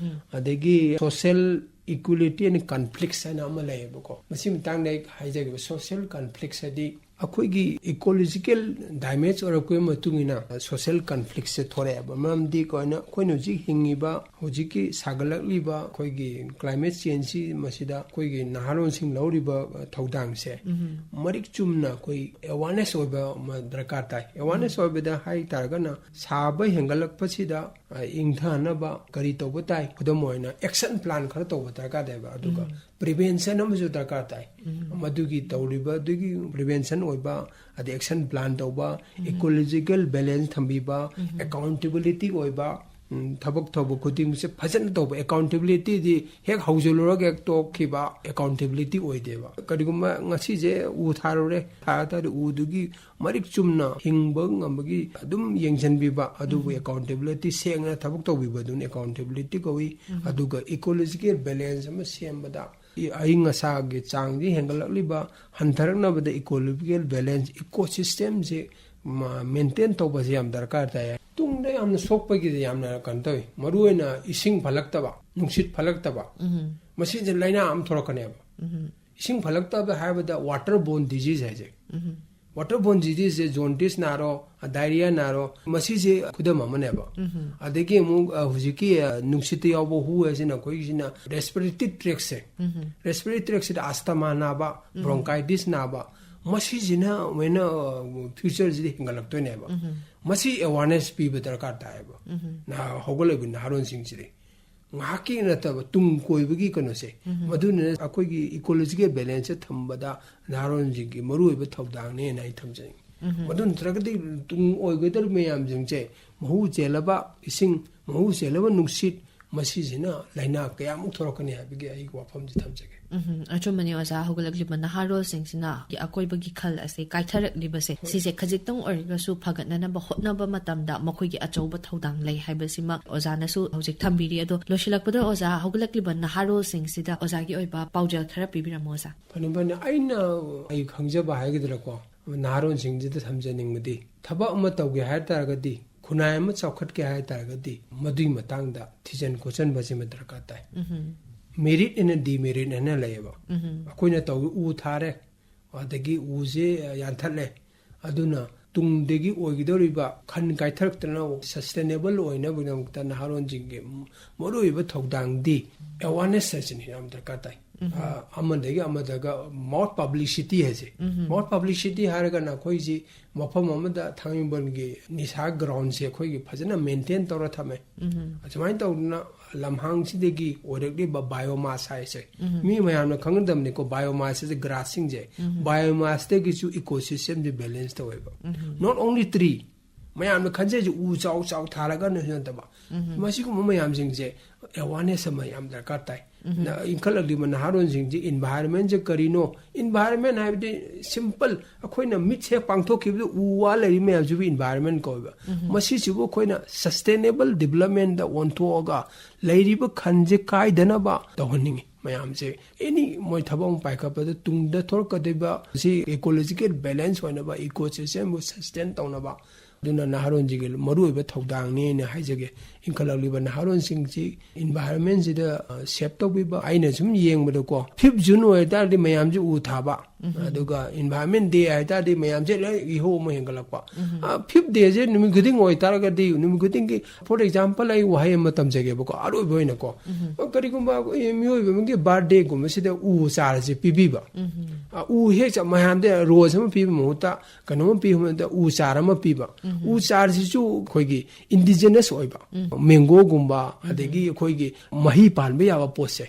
ꯑꯗꯒꯤ social equality and conflicts ꯍꯥꯏꯅ ꯑꯃ ꯂꯩꯌꯦꯕꯀꯣ꯫ ꯃꯁꯤ ꯃꯇꯥꯡꯗ ꯑꯩ ꯍꯥꯏꯖꯒꯦꯕ꯫ Social conflicts ꯍꯥꯏꯗꯤ ꯑꯩꯈꯣꯏꯒꯤ ecological damage ꯑꯣꯏꯔꯛꯄꯒꯤ ꯃꯇꯨꯡ ꯏꯟꯅ social conflictꯁꯦ ꯊꯣꯔꯛꯑꯦꯕ꯫ ꯃꯔꯝꯗꯤ ꯀꯩꯅꯣ, ꯑꯩꯈꯣꯏꯅ ꯍꯧꯖꯤꯛ ꯍꯤꯡꯉꯤꯕ, ꯍꯧꯖꯤꯛꯀꯤ ꯁꯥꯒꯠꯂꯛꯂꯤꯕ ꯑꯩꯈꯣꯏꯒꯤ climate changeꯁꯤ, ꯃꯁꯤꯗ ꯑꯩꯈꯣꯏꯒꯤ ꯅꯍꯥꯔꯣꯟꯁꯤꯡ ꯂꯧꯔꯤꯕ ꯊꯧꯗꯥꯡꯁꯦ ꯃꯔꯤꯛ ꯆꯨꯝꯅ ꯑꯩꯈꯣꯏ awareness ꯑꯣꯏꯕ ꯑꯃ ꯗꯔꯀꯥꯔ ꯇꯥꯏ꯫ Awareness ꯑꯣꯏꯕꯗ ꯍꯥꯏ ꯇꯥꯔꯒꯅ ꯁꯥꯕ ꯍꯦꯟꯒꯠꯂꯛꯄꯁꯤꯗ ꯑ, ꯏꯪꯊꯅꯕ ꯀꯔꯤ ꯇꯧꯕ ꯇꯥꯏ? ꯈꯨꯗꯝ ꯑꯣꯏꯅ action plan ꯈꯔ ꯇꯧꯕ ꯗꯔꯀꯥꯔ ꯇꯥꯏꯕ꯫ ꯑꯗꯨꯒ prevention ꯑꯃꯁꯨ ꯗꯔꯀꯥꯔ ꯇꯥꯏ꯫ ꯃꯗꯨꯒꯤ ꯇꯧꯔꯤꯕ ꯑꯗꯨꯒꯤ prevention ꯑꯣꯏꯕ, ꯑꯗꯩ action plan ꯇꯧꯕ, ecological balance ꯊꯝꯕꯤꯕ, accountability ꯑꯣꯏꯕ, ꯎꯝ, ꯊꯕꯛ ꯇꯧꯕ ꯈꯨꯗꯤꯡꯃꯛꯁꯦ ꯐꯖꯅ ꯇꯧꯕ꯫ Accountabilityꯗꯤ ꯍꯦꯛ ꯍꯧꯖꯤꯜꯂꯨꯔꯒ ꯍꯦꯛ ꯇꯣꯛꯈꯤꯕ accountability ꯑꯣꯏꯗꯦꯕ꯫ ꯀꯔꯤꯒꯨꯝꯕ ꯉꯁꯤꯁꯦ ꯎ ꯊꯥꯔꯨꯔꯦ, ꯊꯥ ꯇꯥꯔꯗꯤ ꯎꯗꯨꯒꯤ ꯃꯔꯤꯛ ꯆꯨꯝꯅ ꯍꯤꯡꯕ ꯉꯝꯕꯒꯤ ꯑꯗꯨꯝ ꯌꯦꯡꯁꯤꯟꯕꯤꯕ, ꯑꯗꯨꯕꯨ accountability ꯁꯦꯡꯅ ꯊꯕꯛ ꯇꯧꯕꯤꯕ ꯑꯗꯨꯅ accountability ꯀꯧꯏ꯫ ꯑꯗꯨꯒ ecological balance ꯑꯃ ꯁꯦꯝꯕꯗ, ꯏ-, ꯑꯏꯪ ꯑꯁꯥꯒꯤ ꯆꯥꯡꯁꯤ ꯍꯦꯟꯒꯠꯂꯛꯂꯤꯕ ꯍꯟꯊꯔꯛꯅꯕꯗ ecological balance, ecosystemꯁꯤ ꯃ-, maintain ꯇꯧꯕꯁꯦ ꯌꯥꯝ ꯗꯔꯀꯥꯔ ꯇꯥꯏ꯫ ꯇꯨꯡꯗ ꯌꯥꯝꯅ ꯁꯣꯛꯄꯒꯤꯗꯤ ꯌꯥꯝꯅ ꯀꯩꯅꯣ ꯇꯧꯏ꯫ ꯃꯔꯨꯑꯣꯏꯅ ꯏꯁꯤꯡ ꯐꯠꯂꯛꯇꯕ, ꯅꯨꯡꯁꯤꯠ ꯐꯠꯂꯛꯇꯕ, ꯃꯁꯤꯁꯦ ꯂꯥꯏꯅꯥ ꯑꯃ ꯊꯣꯛꯂꯛꯀꯅꯦꯕ꯫ ꯏꯁꯤꯡ ꯐꯠꯂꯛꯇꯕ ꯍꯥꯏꯕꯗ water borne disease ꯍꯥꯏꯁꯦ꯫ Waterborne diseaseꯁꯦ, ꯖꯣꯟꯗꯤꯁ ꯅꯥꯔꯣ, ꯗꯥꯏꯔꯤꯌꯥ ꯅꯥꯔꯣ, ꯃꯁꯤꯁꯦ ꯈꯨꯗꯝ ꯑꯃꯅꯦꯕ꯫ ꯑꯗꯒꯤ ꯑꯃꯨꯛ, ꯑ, ꯍꯧꯖꯤꯛꯀꯤ, ꯑ, ꯅꯨꯡꯁꯤꯠꯇ ꯌꯥꯎꯕ ꯍꯨ ꯍꯥꯏꯁꯤꯅ ꯑꯩꯈꯣꯏꯒꯤꯁꯤꯅ ꯔꯦꯁꯄꯤꯔꯦꯇꯔꯤ ꯇ꯭ꯔꯦꯛꯁꯦ, ꯔꯦꯁꯄꯤꯔꯦꯇꯔꯤ ꯇ꯭ꯔꯦꯛꯁꯤꯗ ꯑꯁꯇꯃꯥ ꯅꯥꯕ, ꯕ꯭ꯔꯣꯡꯀꯥꯏꯇꯤꯁ ꯅꯥꯕ, ꯃꯁꯤꯁꯤꯅ ꯑꯣꯏꯅ, ꯑ, ꯐ꯭ꯌꯨꯆꯔꯁꯤꯗ ꯍꯦꯟꯒꯠꯂꯛꯇꯣꯏꯅꯦꯕ꯫ ꯃꯁꯤ ꯑꯦꯋꯥꯔꯅꯦꯁ ꯄꯤꯕ ꯗꯔꯀꯥꯔ ꯇꯥꯏꯌꯦꯕ꯫ ꯅꯍꯥ-, ꯍꯧꯒꯠꯂꯛꯏꯕ ꯅꯍꯥꯔꯣꯟꯁꯤꯡꯁꯤꯗꯤ ꯉꯥꯏꯍꯥꯛꯀꯤ ꯅꯠꯇꯕ, ꯇꯨꯡ ꯀꯣꯏꯕꯒꯤ ꯀꯩꯅꯣꯁꯦ, ꯃꯗꯨꯅ ꯑꯩꯈꯣꯏꯒꯤ ꯏꯀꯣꯂꯣꯖꯤꯀꯦꯜ ꯕꯦꯂꯦꯟꯁꯁꯦ ꯊꯝꯕꯗ ꯅꯍꯥꯔꯣꯟꯁꯤꯡꯒꯤ ꯃꯔꯨꯑꯣꯏꯕ ꯊꯧꯗꯥꯡꯅꯦꯅ ꯑꯩ ꯊꯝꯖꯅꯤꯡꯉꯤ꯫ ꯃꯗꯨ ꯅꯠꯇ꯭ꯔꯒꯗꯤ ꯇꯨꯡ ꯑꯣꯏꯒꯗꯧꯔꯤꯕ ꯃꯌꯥꯝꯁꯤꯡꯁꯦ, ꯃꯍꯨ ꯆꯦꯜꯂꯕ ꯏꯁꯤꯡ, ꯃꯍꯨ ꯆꯦꯜꯂꯕ ꯅꯨꯡꯁꯤꯠ, ꯃꯁꯤꯁꯤꯅ ꯂꯥꯏꯅꯥ ꯀꯌꯥꯃꯨꯛ ꯊꯣꯛꯂꯛꯀꯅꯤ ꯍꯥꯏꯕꯒꯤ ꯑꯩꯒꯤ ꯋꯥꯐꯝꯁꯦ ꯊꯝꯖꯒꯦ꯫ ꯎꯝ, ꯑꯆꯨꯝꯕꯅꯤ ꯑꯣꯖꯥ꯫ ꯍꯧꯒꯠꯂꯛꯂꯤꯕ ꯅꯍꯥꯔꯣꯜꯁꯤꯡꯁꯤꯅ ꯑꯀꯣꯏꯕꯒꯤ ꯈꯜ ꯑꯁꯤ ꯀꯥꯏꯊꯔꯛꯂꯤꯕꯁꯦ, ꯁꯤꯁꯦ ꯈꯖꯤꯛꯇꯪ ꯑꯣꯏꯔꯒꯁꯨ ꯐꯒꯠꯅꯅꯕ ꯍꯣꯠꯅꯕ ꯃꯇꯝꯗ ꯃꯈꯣꯏꯒꯤ ꯑꯆꯧꯕ ꯊꯧꯗꯥꯡ ꯂꯩ ꯍꯥꯏꯕꯁꯤꯃ ꯑꯣꯖꯥꯅꯁꯨ ꯍꯧꯖꯤꯛ ꯊꯝꯕꯤꯔꯤ꯫ ꯑꯗꯣ ꯂꯣꯏꯁꯤꯜꯂꯛꯄꯗ ꯑꯣꯖꯥ, ꯍꯧꯒꯠꯂꯛꯂꯤꯕ ꯅꯍꯥꯔꯣꯜꯁꯤꯡꯁꯤꯗ ꯑꯣꯖꯥꯒꯤ ꯑꯣꯏꯕ ꯄꯥꯎꯖꯦꯜ ꯈꯔ ꯄꯤꯕꯤꯔꯝꯃꯣ ꯑꯣꯖꯥ꯫ ꯐꯅꯤ, ꯐꯅꯤ꯫ ꯑꯩꯅ, ꯑꯩ ꯈꯪꯖꯕ ꯍꯥꯏꯒꯗ꯭ꯔꯥꯀꯣ, ꯅꯍꯥꯔꯣꯟꯁꯤꯡꯁꯤꯗ ꯊꯝꯖꯅꯤꯡꯕꯗꯤ, ꯊꯕꯛ ꯑꯃ ꯇꯧꯒꯦ ꯍꯥꯏ ꯇꯥꯔꯒꯗꯤ, ꯈꯨꯟꯅꯥꯏ ꯑꯃ ꯆꯥꯎꯈꯠꯀꯦ ꯍꯥꯏ ꯇꯥꯔꯒꯗꯤ, ꯃꯗꯨꯒꯤ ꯃꯇꯥꯡꯗ ꯊꯤꯖꯤꯟ ꯈꯣꯠꯆꯤꯟꯕꯁꯤꯃ ꯗꯔꯀꯥꯔ ꯇꯥꯏ꯫ ꯃꯦꯔꯤꯠ ꯑꯦꯟ ꯗꯤꯃꯦꯔꯤꯠ ꯍꯥꯏꯅ ꯂꯩꯌꯦꯕ꯫ ꯑꯩꯈꯣꯏꯅ ꯇꯧ-, ꯎ ꯊꯥꯔꯦ, ꯑꯗꯒꯤ ꯎꯁꯦ ꯌꯥꯟꯊꯠꯂꯦ, ꯑꯗꯨꯅ ꯇꯨꯡꯗꯒꯤ ꯑꯣꯏꯒꯗꯧꯔꯤꯕ ꯈꯟ ꯀꯥꯏꯊꯔꯛꯇꯅ ꯁꯁꯇꯦꯅꯦꯕꯜ ꯑꯣꯏꯅꯕꯒꯤꯗꯃꯛꯇ ꯅꯍꯥꯔꯣꯟꯁꯤꯡꯒꯤ ꯃꯔꯨꯑꯣꯏꯕ ꯊꯧꯗꯥꯡꯗꯤ ꯑꯦꯋꯥꯔꯅꯦꯁ ꯍꯥꯏꯁꯤꯅꯤ ꯌꯥꯝ ꯗꯔꯀꯥꯔ ꯇꯥꯏ꯫ ꯑ, ꯑꯃꯗꯒꯤ ꯑꯃꯗꯒ ꯃꯥꯎꯠ ꯄꯕ꯭ꯂꯤꯁꯤꯇꯤ ꯍꯥꯏꯁꯦ꯫ ꯃꯥꯎꯠ ꯄꯕ꯭ꯂꯤꯁꯤꯇꯤ ꯍꯥꯏꯔꯒꯅ ꯑꯩꯈꯣꯏꯁꯤ ꯃꯐꯝ ꯑꯃꯗ ꯊꯥꯡꯃꯩꯕꯟꯒꯤ ꯅꯤꯁꯥ ꯒ꯭ꯔꯥꯎꯟꯁꯦ ꯑꯩꯈꯣꯏꯒꯤ ꯐꯖꯅ ꯃꯦꯟꯇꯦꯟ ꯇꯧꯔ ꯊꯝꯃꯦ꯫ ꯑꯁꯨꯃꯥꯏꯅ ꯇꯧꯗꯅ ꯂꯝꯍꯥꯡꯁꯤꯗꯒꯤ ꯑꯣꯏꯔꯛꯂꯤꯕ ꯕꯥꯏꯑꯣꯃꯥꯁ ꯍꯥꯏꯁꯦ, ꯃꯤ ꯃꯌꯥꯝꯅ ꯈꯪꯒꯗꯕꯅꯤꯀꯣ, ꯕꯥꯏꯑꯣꯃꯥꯁ ꯍꯥꯏꯁꯦ ꯒ꯭ꯔꯥꯁꯁꯤꯡꯁꯦ, ꯕꯥꯏꯑꯣꯃꯥꯁꯇꯒꯤꯁꯨ ꯏꯀꯣꯁꯤꯁꯇꯦꯝꯁꯦ ꯕꯦꯂꯦꯟꯁ ꯇꯧꯋꯦꯕ꯫ Not only tree, ꯃꯌꯥꯝꯅ ꯈꯟꯖꯩꯁꯦ ꯎ ꯆꯥꯎ ꯆꯥꯎ ꯊꯥꯔꯒ ꯅꯠꯇꯕ, ꯃꯁꯤꯒꯨꯝꯕ ꯃꯌꯥꯝꯁꯤꯡꯁꯦ ꯑꯦꯋꯥꯔꯅꯦꯁ ꯑꯃ ꯌꯥꯝ ꯗꯔꯀꯥꯔ ꯇꯥꯏ꯫ ꯅ-, ꯏꯟꯈꯠꯂꯛꯂꯤꯕ ꯅꯍꯥꯔꯣꯟꯁꯤꯡꯁꯤ ꯏꯟꯚꯥꯏꯔꯟꯃꯦꯟꯁꯦ ꯀꯔꯤꯅꯣ? ꯏꯟꯚꯥꯏꯔꯟꯃꯦꯟ ꯍꯥꯏꯕꯗꯤ ꯁꯤꯝꯄꯜ, ꯑꯩꯈꯣꯏꯅ ꯃꯤꯠꯁꯦ ꯄꯥꯡꯊꯣꯛꯈꯤꯕꯗ ꯎ ꯋꯥ ꯂꯩꯔꯤ ꯃꯌꯥꯝꯁꯤꯕꯨ ꯏꯟꯚꯥꯏꯔꯟꯃꯦꯟ ꯀꯧꯋꯦꯕ꯫ ꯃꯁꯤꯁꯤꯕꯨ ꯑꯩꯈꯣꯏꯅ ꯁꯁꯇꯦꯅꯦꯕꯜ ꯗꯤꯕꯂꯞꯃꯦꯟꯗ ꯑꯣꯟꯊꯣꯛꯑꯒ ꯂꯩꯔꯤꯕ ꯈꯟꯁꯦ ꯀꯥꯏꯗꯅꯕ ꯇꯧꯍꯟꯅꯤꯡꯉꯤ ꯃꯌꯥꯝꯁꯦ꯫ ꯑꯦꯅꯤ ꯃꯣꯏ ꯊꯕꯛ ꯑꯃ ꯄꯥꯏꯈꯠꯄꯗ ꯇꯨꯡꯗ ꯊꯣꯛꯂꯛꯀꯗꯧꯔꯤꯕ ꯁꯤ ꯏꯀꯣꯂꯣꯖꯤꯀꯦꯜ ꯕꯦꯂꯦꯟꯁ ꯑꯣꯏꯅꯕ, ꯏꯀꯣꯁꯤꯁꯇꯦꯝꯕꯨ ꯁꯁꯇꯦꯟ ꯇꯧꯅꯕ, ꯑꯗꯨꯅ ꯅꯍꯥꯔꯣꯟꯁꯤꯡꯒꯤ ꯃꯔꯨꯑꯣꯏꯕ ꯊꯧꯗꯥꯡꯅꯤ ꯍꯥꯏꯅ ꯍꯥꯏꯖꯒꯦ꯫ ꯏꯟꯈꯠꯂꯛꯂꯤꯕ ꯅꯍꯥꯔꯣꯟꯁꯤꯡꯁꯤ ꯏꯟꯚꯥꯏꯔꯟꯃꯦꯟꯁꯤꯗ, ꯑ, ꯁꯦꯞ ꯇꯧꯕꯤꯕ꯫ ꯑꯩꯅ ꯁꯨꯝ ꯌꯦꯡꯕꯗꯀꯣ, ꯐꯤꯐ ꯖꯨꯟ ꯑꯣꯏꯇꯥꯔꯗꯤ ꯃꯌꯥꯝꯁꯤ ꯎ ꯊꯥꯕ, ꯑꯗꯨꯒ environment day ꯍꯥꯏꯇꯥꯔꯗꯤ ꯃꯌꯥꯝꯁꯦ ꯂꯣꯏ ꯏꯍꯧ ꯑꯃ ꯍꯦꯟꯒꯠꯂꯛꯄ꯫ ꯐꯤꯐ ꯗꯦꯁꯦ ꯅꯨꯃꯤꯠ ꯈꯨꯗꯤꯡ ꯑꯣꯏꯇꯥꯔꯒꯗꯤ, ꯅꯨꯃꯤꯠ ꯈꯨꯗꯤꯡꯒꯤ, for example, ꯑꯩ ꯋꯥꯍꯩ ꯑꯃ ꯇꯝꯖꯒꯦꯕꯀꯣ, ꯑꯔꯣꯏꯕ ꯑꯣꯏꯅꯀꯣ꯫ ꯀꯔꯤꯒꯨꯝꯕ ꯑꯩꯈꯣꯏ ꯃꯤꯑꯣꯏꯕ ꯑꯃꯒꯤ ꯕꯥꯔꯊꯗꯦꯒꯨꯝꯕꯁꯤꯗ ꯎ ꯆꯥꯔꯁꯦ ꯄꯤꯕꯤꯕ꯫ ꯑ, ꯎ ꯍꯦꯛ ꯆꯞ ꯃꯌꯥꯝꯗ ꯔꯣꯁ ꯑꯃ ꯄꯤꯕ ꯃꯍꯨꯠꯇ ꯀꯩꯅꯣꯝ ꯄꯤꯕ ꯃꯍꯨꯠꯇ ꯎ ꯆꯥꯔ ꯑꯃ ꯄꯤꯕ꯫ ꯎ ꯆꯥꯔꯁꯤꯁꯨ ꯑꯩꯈꯣꯏꯒꯤ indigenous ꯑꯣꯏꯕ, ꯃꯦꯡꯒꯣꯒꯨꯝꯕ, ꯑꯗꯒꯤ ꯑꯩꯈꯣꯏꯒꯤ ꯃꯍꯩ ꯄꯥꯟꯕ ꯌꯥꯕ ꯄꯣꯠꯁꯦ,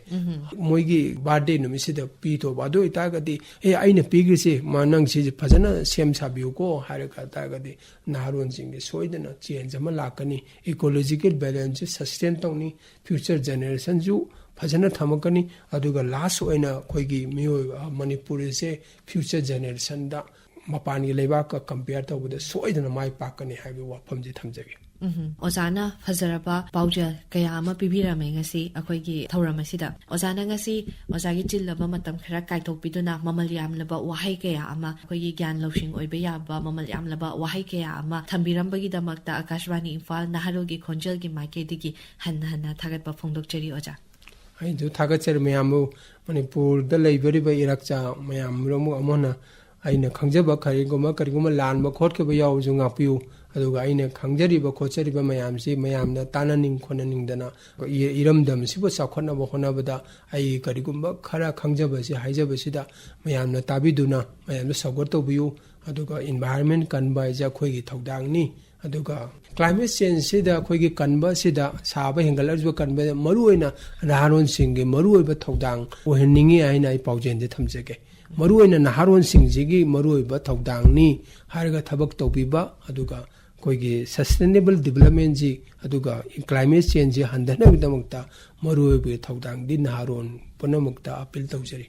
ꯃꯣꯏꯒꯤ ꯕꯥꯔꯊꯗꯦ ꯅꯨꯃꯤꯠꯁꯤꯗ ꯄꯤꯊꯣꯛꯄ꯫ ꯑꯗꯨ ꯑꯣꯏꯇꯥꯔꯒꯗꯤ, "ꯑꯦ, ꯑꯩꯅ ꯄꯤꯈ꯭ꯔꯤꯁꯤ, ꯃꯥ, ꯅꯪ ꯁꯤꯁꯦ ꯐꯖꯅ ꯁꯦꯝ ꯁꯥꯕꯤꯌꯨꯀꯣ" ꯍꯥꯏꯔꯒ ꯇꯥꯔꯒꯗꯤ, ꯅꯍꯥꯔꯣꯟꯁꯤꯡꯒꯤ ꯁꯣꯏꯗꯅ change ꯑꯃ ꯂꯥꯛꯀꯅꯤ, ecological balance ꯁꯦ sustain ꯇꯧꯅꯤ, future generation ꯁꯨ ꯐꯖꯅ ꯊꯝꯃꯛꯀꯅꯤ꯫ ꯑꯗꯨꯒ last ꯑꯣꯏꯅ ꯑꯩꯈꯣꯏꯒꯤ ꯃꯤꯑꯣꯏꯕ ꯃꯅꯤꯄꯨꯔꯤꯁꯦ future generation ꯗ ꯃꯄꯥꯟꯒꯤ ꯂꯩꯕꯥꯛꯀ compare ꯇꯧꯕꯗ ꯁꯣꯏꯗꯅ ꯃꯥꯏ ꯄꯥꯛꯀꯅꯤ ꯍꯥꯏꯕꯒꯤ ꯋꯥꯐꯝꯁꯦ ꯊꯝꯖꯒꯦ꯫ ꯎꯝ, ꯑꯣꯖꯥꯅ ꯐꯖꯔꯕ ꯄꯥꯎꯖꯦꯜ ꯀꯌꯥ ꯑꯃ ꯄꯤꯕꯤꯔꯝꯃꯦ ꯉꯁꯤ ꯑꯩꯈꯣꯏꯒꯤ ꯊꯧꯔꯝ ꯑꯁꯤꯗ꯫ ꯑꯣꯖꯥꯅ ꯉꯁꯤ ꯑꯣꯖꯥꯒꯤ ꯆꯤꯜꯂꯕ ꯃꯇꯝ ꯈꯔ ꯀꯥꯏꯊꯣꯛꯄꯤꯗꯨꯅ ꯃꯃꯜ ꯌꯥꯝꯂꯕ ꯋꯥꯍꯩ ꯀꯌꯥ ꯑꯃ, ꯑꯩꯈꯣꯏꯒꯤ ꯒ꯭ꯌꯥꯟ ꯂꯧꯁꯤꯡ ꯑꯣꯏꯕ ꯌꯥꯕ ꯃꯃꯜ ꯌꯥꯝꯂꯕ ꯋꯥꯍꯩ ꯀꯌꯥ ꯑꯃ ꯊꯝꯕꯤꯔꯝꯕꯒꯤꯗꯃꯛꯇ ꯑꯀꯥꯁꯕꯥꯅꯤ ꯏꯝꯐꯥꯜ ꯅꯍꯥꯔꯣꯜꯒꯤ ꯈꯣꯟꯖꯦꯜꯒꯤ ꯃꯥꯏꯀꯩꯗꯒꯤ ꯍꯟꯅ ꯍꯟꯅ ꯊꯥꯒꯠꯄ ꯐꯣꯡꯗꯣꯛꯆꯔꯤ ꯑꯣꯖꯥ꯫ ꯑꯩꯁꯨ ꯊꯥꯒꯠꯆꯔꯤ ꯃꯌꯥꯝꯕꯨ꯫ ꯃꯅꯤꯄꯨꯔꯗ ꯂꯩꯕꯤꯔꯤꯕ ꯏꯔꯥꯛꯆꯥ ꯃꯌꯥꯝ ꯄꯨꯝꯅꯃꯛ ꯑꯃꯨꯛ ꯍꯟꯅ ꯑꯩꯅ ꯈꯪꯖꯕ ꯀꯔꯤꯒꯨꯝꯕ, ꯀꯔꯤꯒꯨꯝꯕ ꯂꯥꯟꯕ ꯈꯣꯠꯈꯤꯕ ꯌꯥꯎꯔꯁꯨ ꯉꯥꯛꯄꯤꯌꯨ꯫ ꯑꯗꯨꯒ ꯑꯩꯅ ꯈꯪꯖꯔꯤꯕ ꯈꯣꯠꯆꯔꯤꯕ ꯃꯌꯥꯝꯁꯤ ꯃꯌꯥꯝꯅ ꯇꯥꯟꯅꯅꯤꯡ ꯈꯣꯠꯅꯅꯤꯡꯗꯅ ꯏ-, ꯏꯔꯝꯗꯝꯁꯤꯕꯨ ꯆꯥꯎꯈꯠꯅꯕ ꯍꯣꯠꯅꯕꯗ ꯑꯩ ꯀꯔꯤꯒꯨꯝꯕ ꯈꯔ ꯈꯪꯖꯕꯁꯤ ꯍꯥꯏꯖꯕꯁꯤꯗ ꯃꯌꯥꯝꯅ ꯇꯥꯕꯤꯗꯨꯅ ꯃꯌꯥꯝꯗ support ꯇꯧꯕꯤꯌꯨ꯫ ꯑꯗꯨꯒ environment ꯀꯟꯕ ꯍꯥꯏꯁꯦ ꯑꯩꯈꯣꯏꯒꯤ ꯊꯧꯗꯥꯡꯅꯤ꯫ ꯑꯗꯨꯒ climate change ꯁꯤꯗ ꯑꯩꯈꯣꯏꯒꯤ ꯀꯟꯕꯁꯤꯗ, ꯁꯥꯕ ꯍꯦꯟꯒꯠꯂꯛꯂꯤꯕ ꯀꯟꯕꯗ ꯃꯔꯨꯑꯣꯏꯅ ꯅꯍꯥꯔꯣꯟꯁꯤꯡꯒꯤ ꯃꯔꯨꯑꯣꯏꯕ ꯊꯧꯗꯥꯡ ꯑꯣꯏꯍꯟꯅꯤꯡꯉꯤ ꯍꯥꯏꯅ ꯑꯩ ꯄꯥꯎꯖꯦꯜꯁꯦ ꯊꯝꯖꯒꯦ꯫ ꯃꯔꯨꯑꯣꯏꯅ ꯅꯍꯥꯔꯣꯟꯁꯤꯡꯁꯤꯒꯤ ꯃꯔꯨꯑꯣꯏꯕ ꯊꯧꯗꯥꯡꯅꯤ ꯍꯥꯏꯔꯒ ꯊꯕꯛ ꯇꯧꯕꯤꯕ, ꯑꯗꯨꯒ ꯑꯩꯈꯣꯏꯒꯤ sustainable development ꯁꯤ, ꯑꯗꯨꯒ climate change ꯁꯤ ꯍꯟꯊꯅꯕꯒꯤꯗꯃꯛꯇ ꯃꯔꯨꯑꯣꯏꯕ ꯊꯧꯗꯥꯡꯗꯤ ꯅꯍꯥꯔꯣꯟ ꯄꯨꯝꯅꯃꯛꯇ appeal ꯇꯧꯖꯔꯤ꯫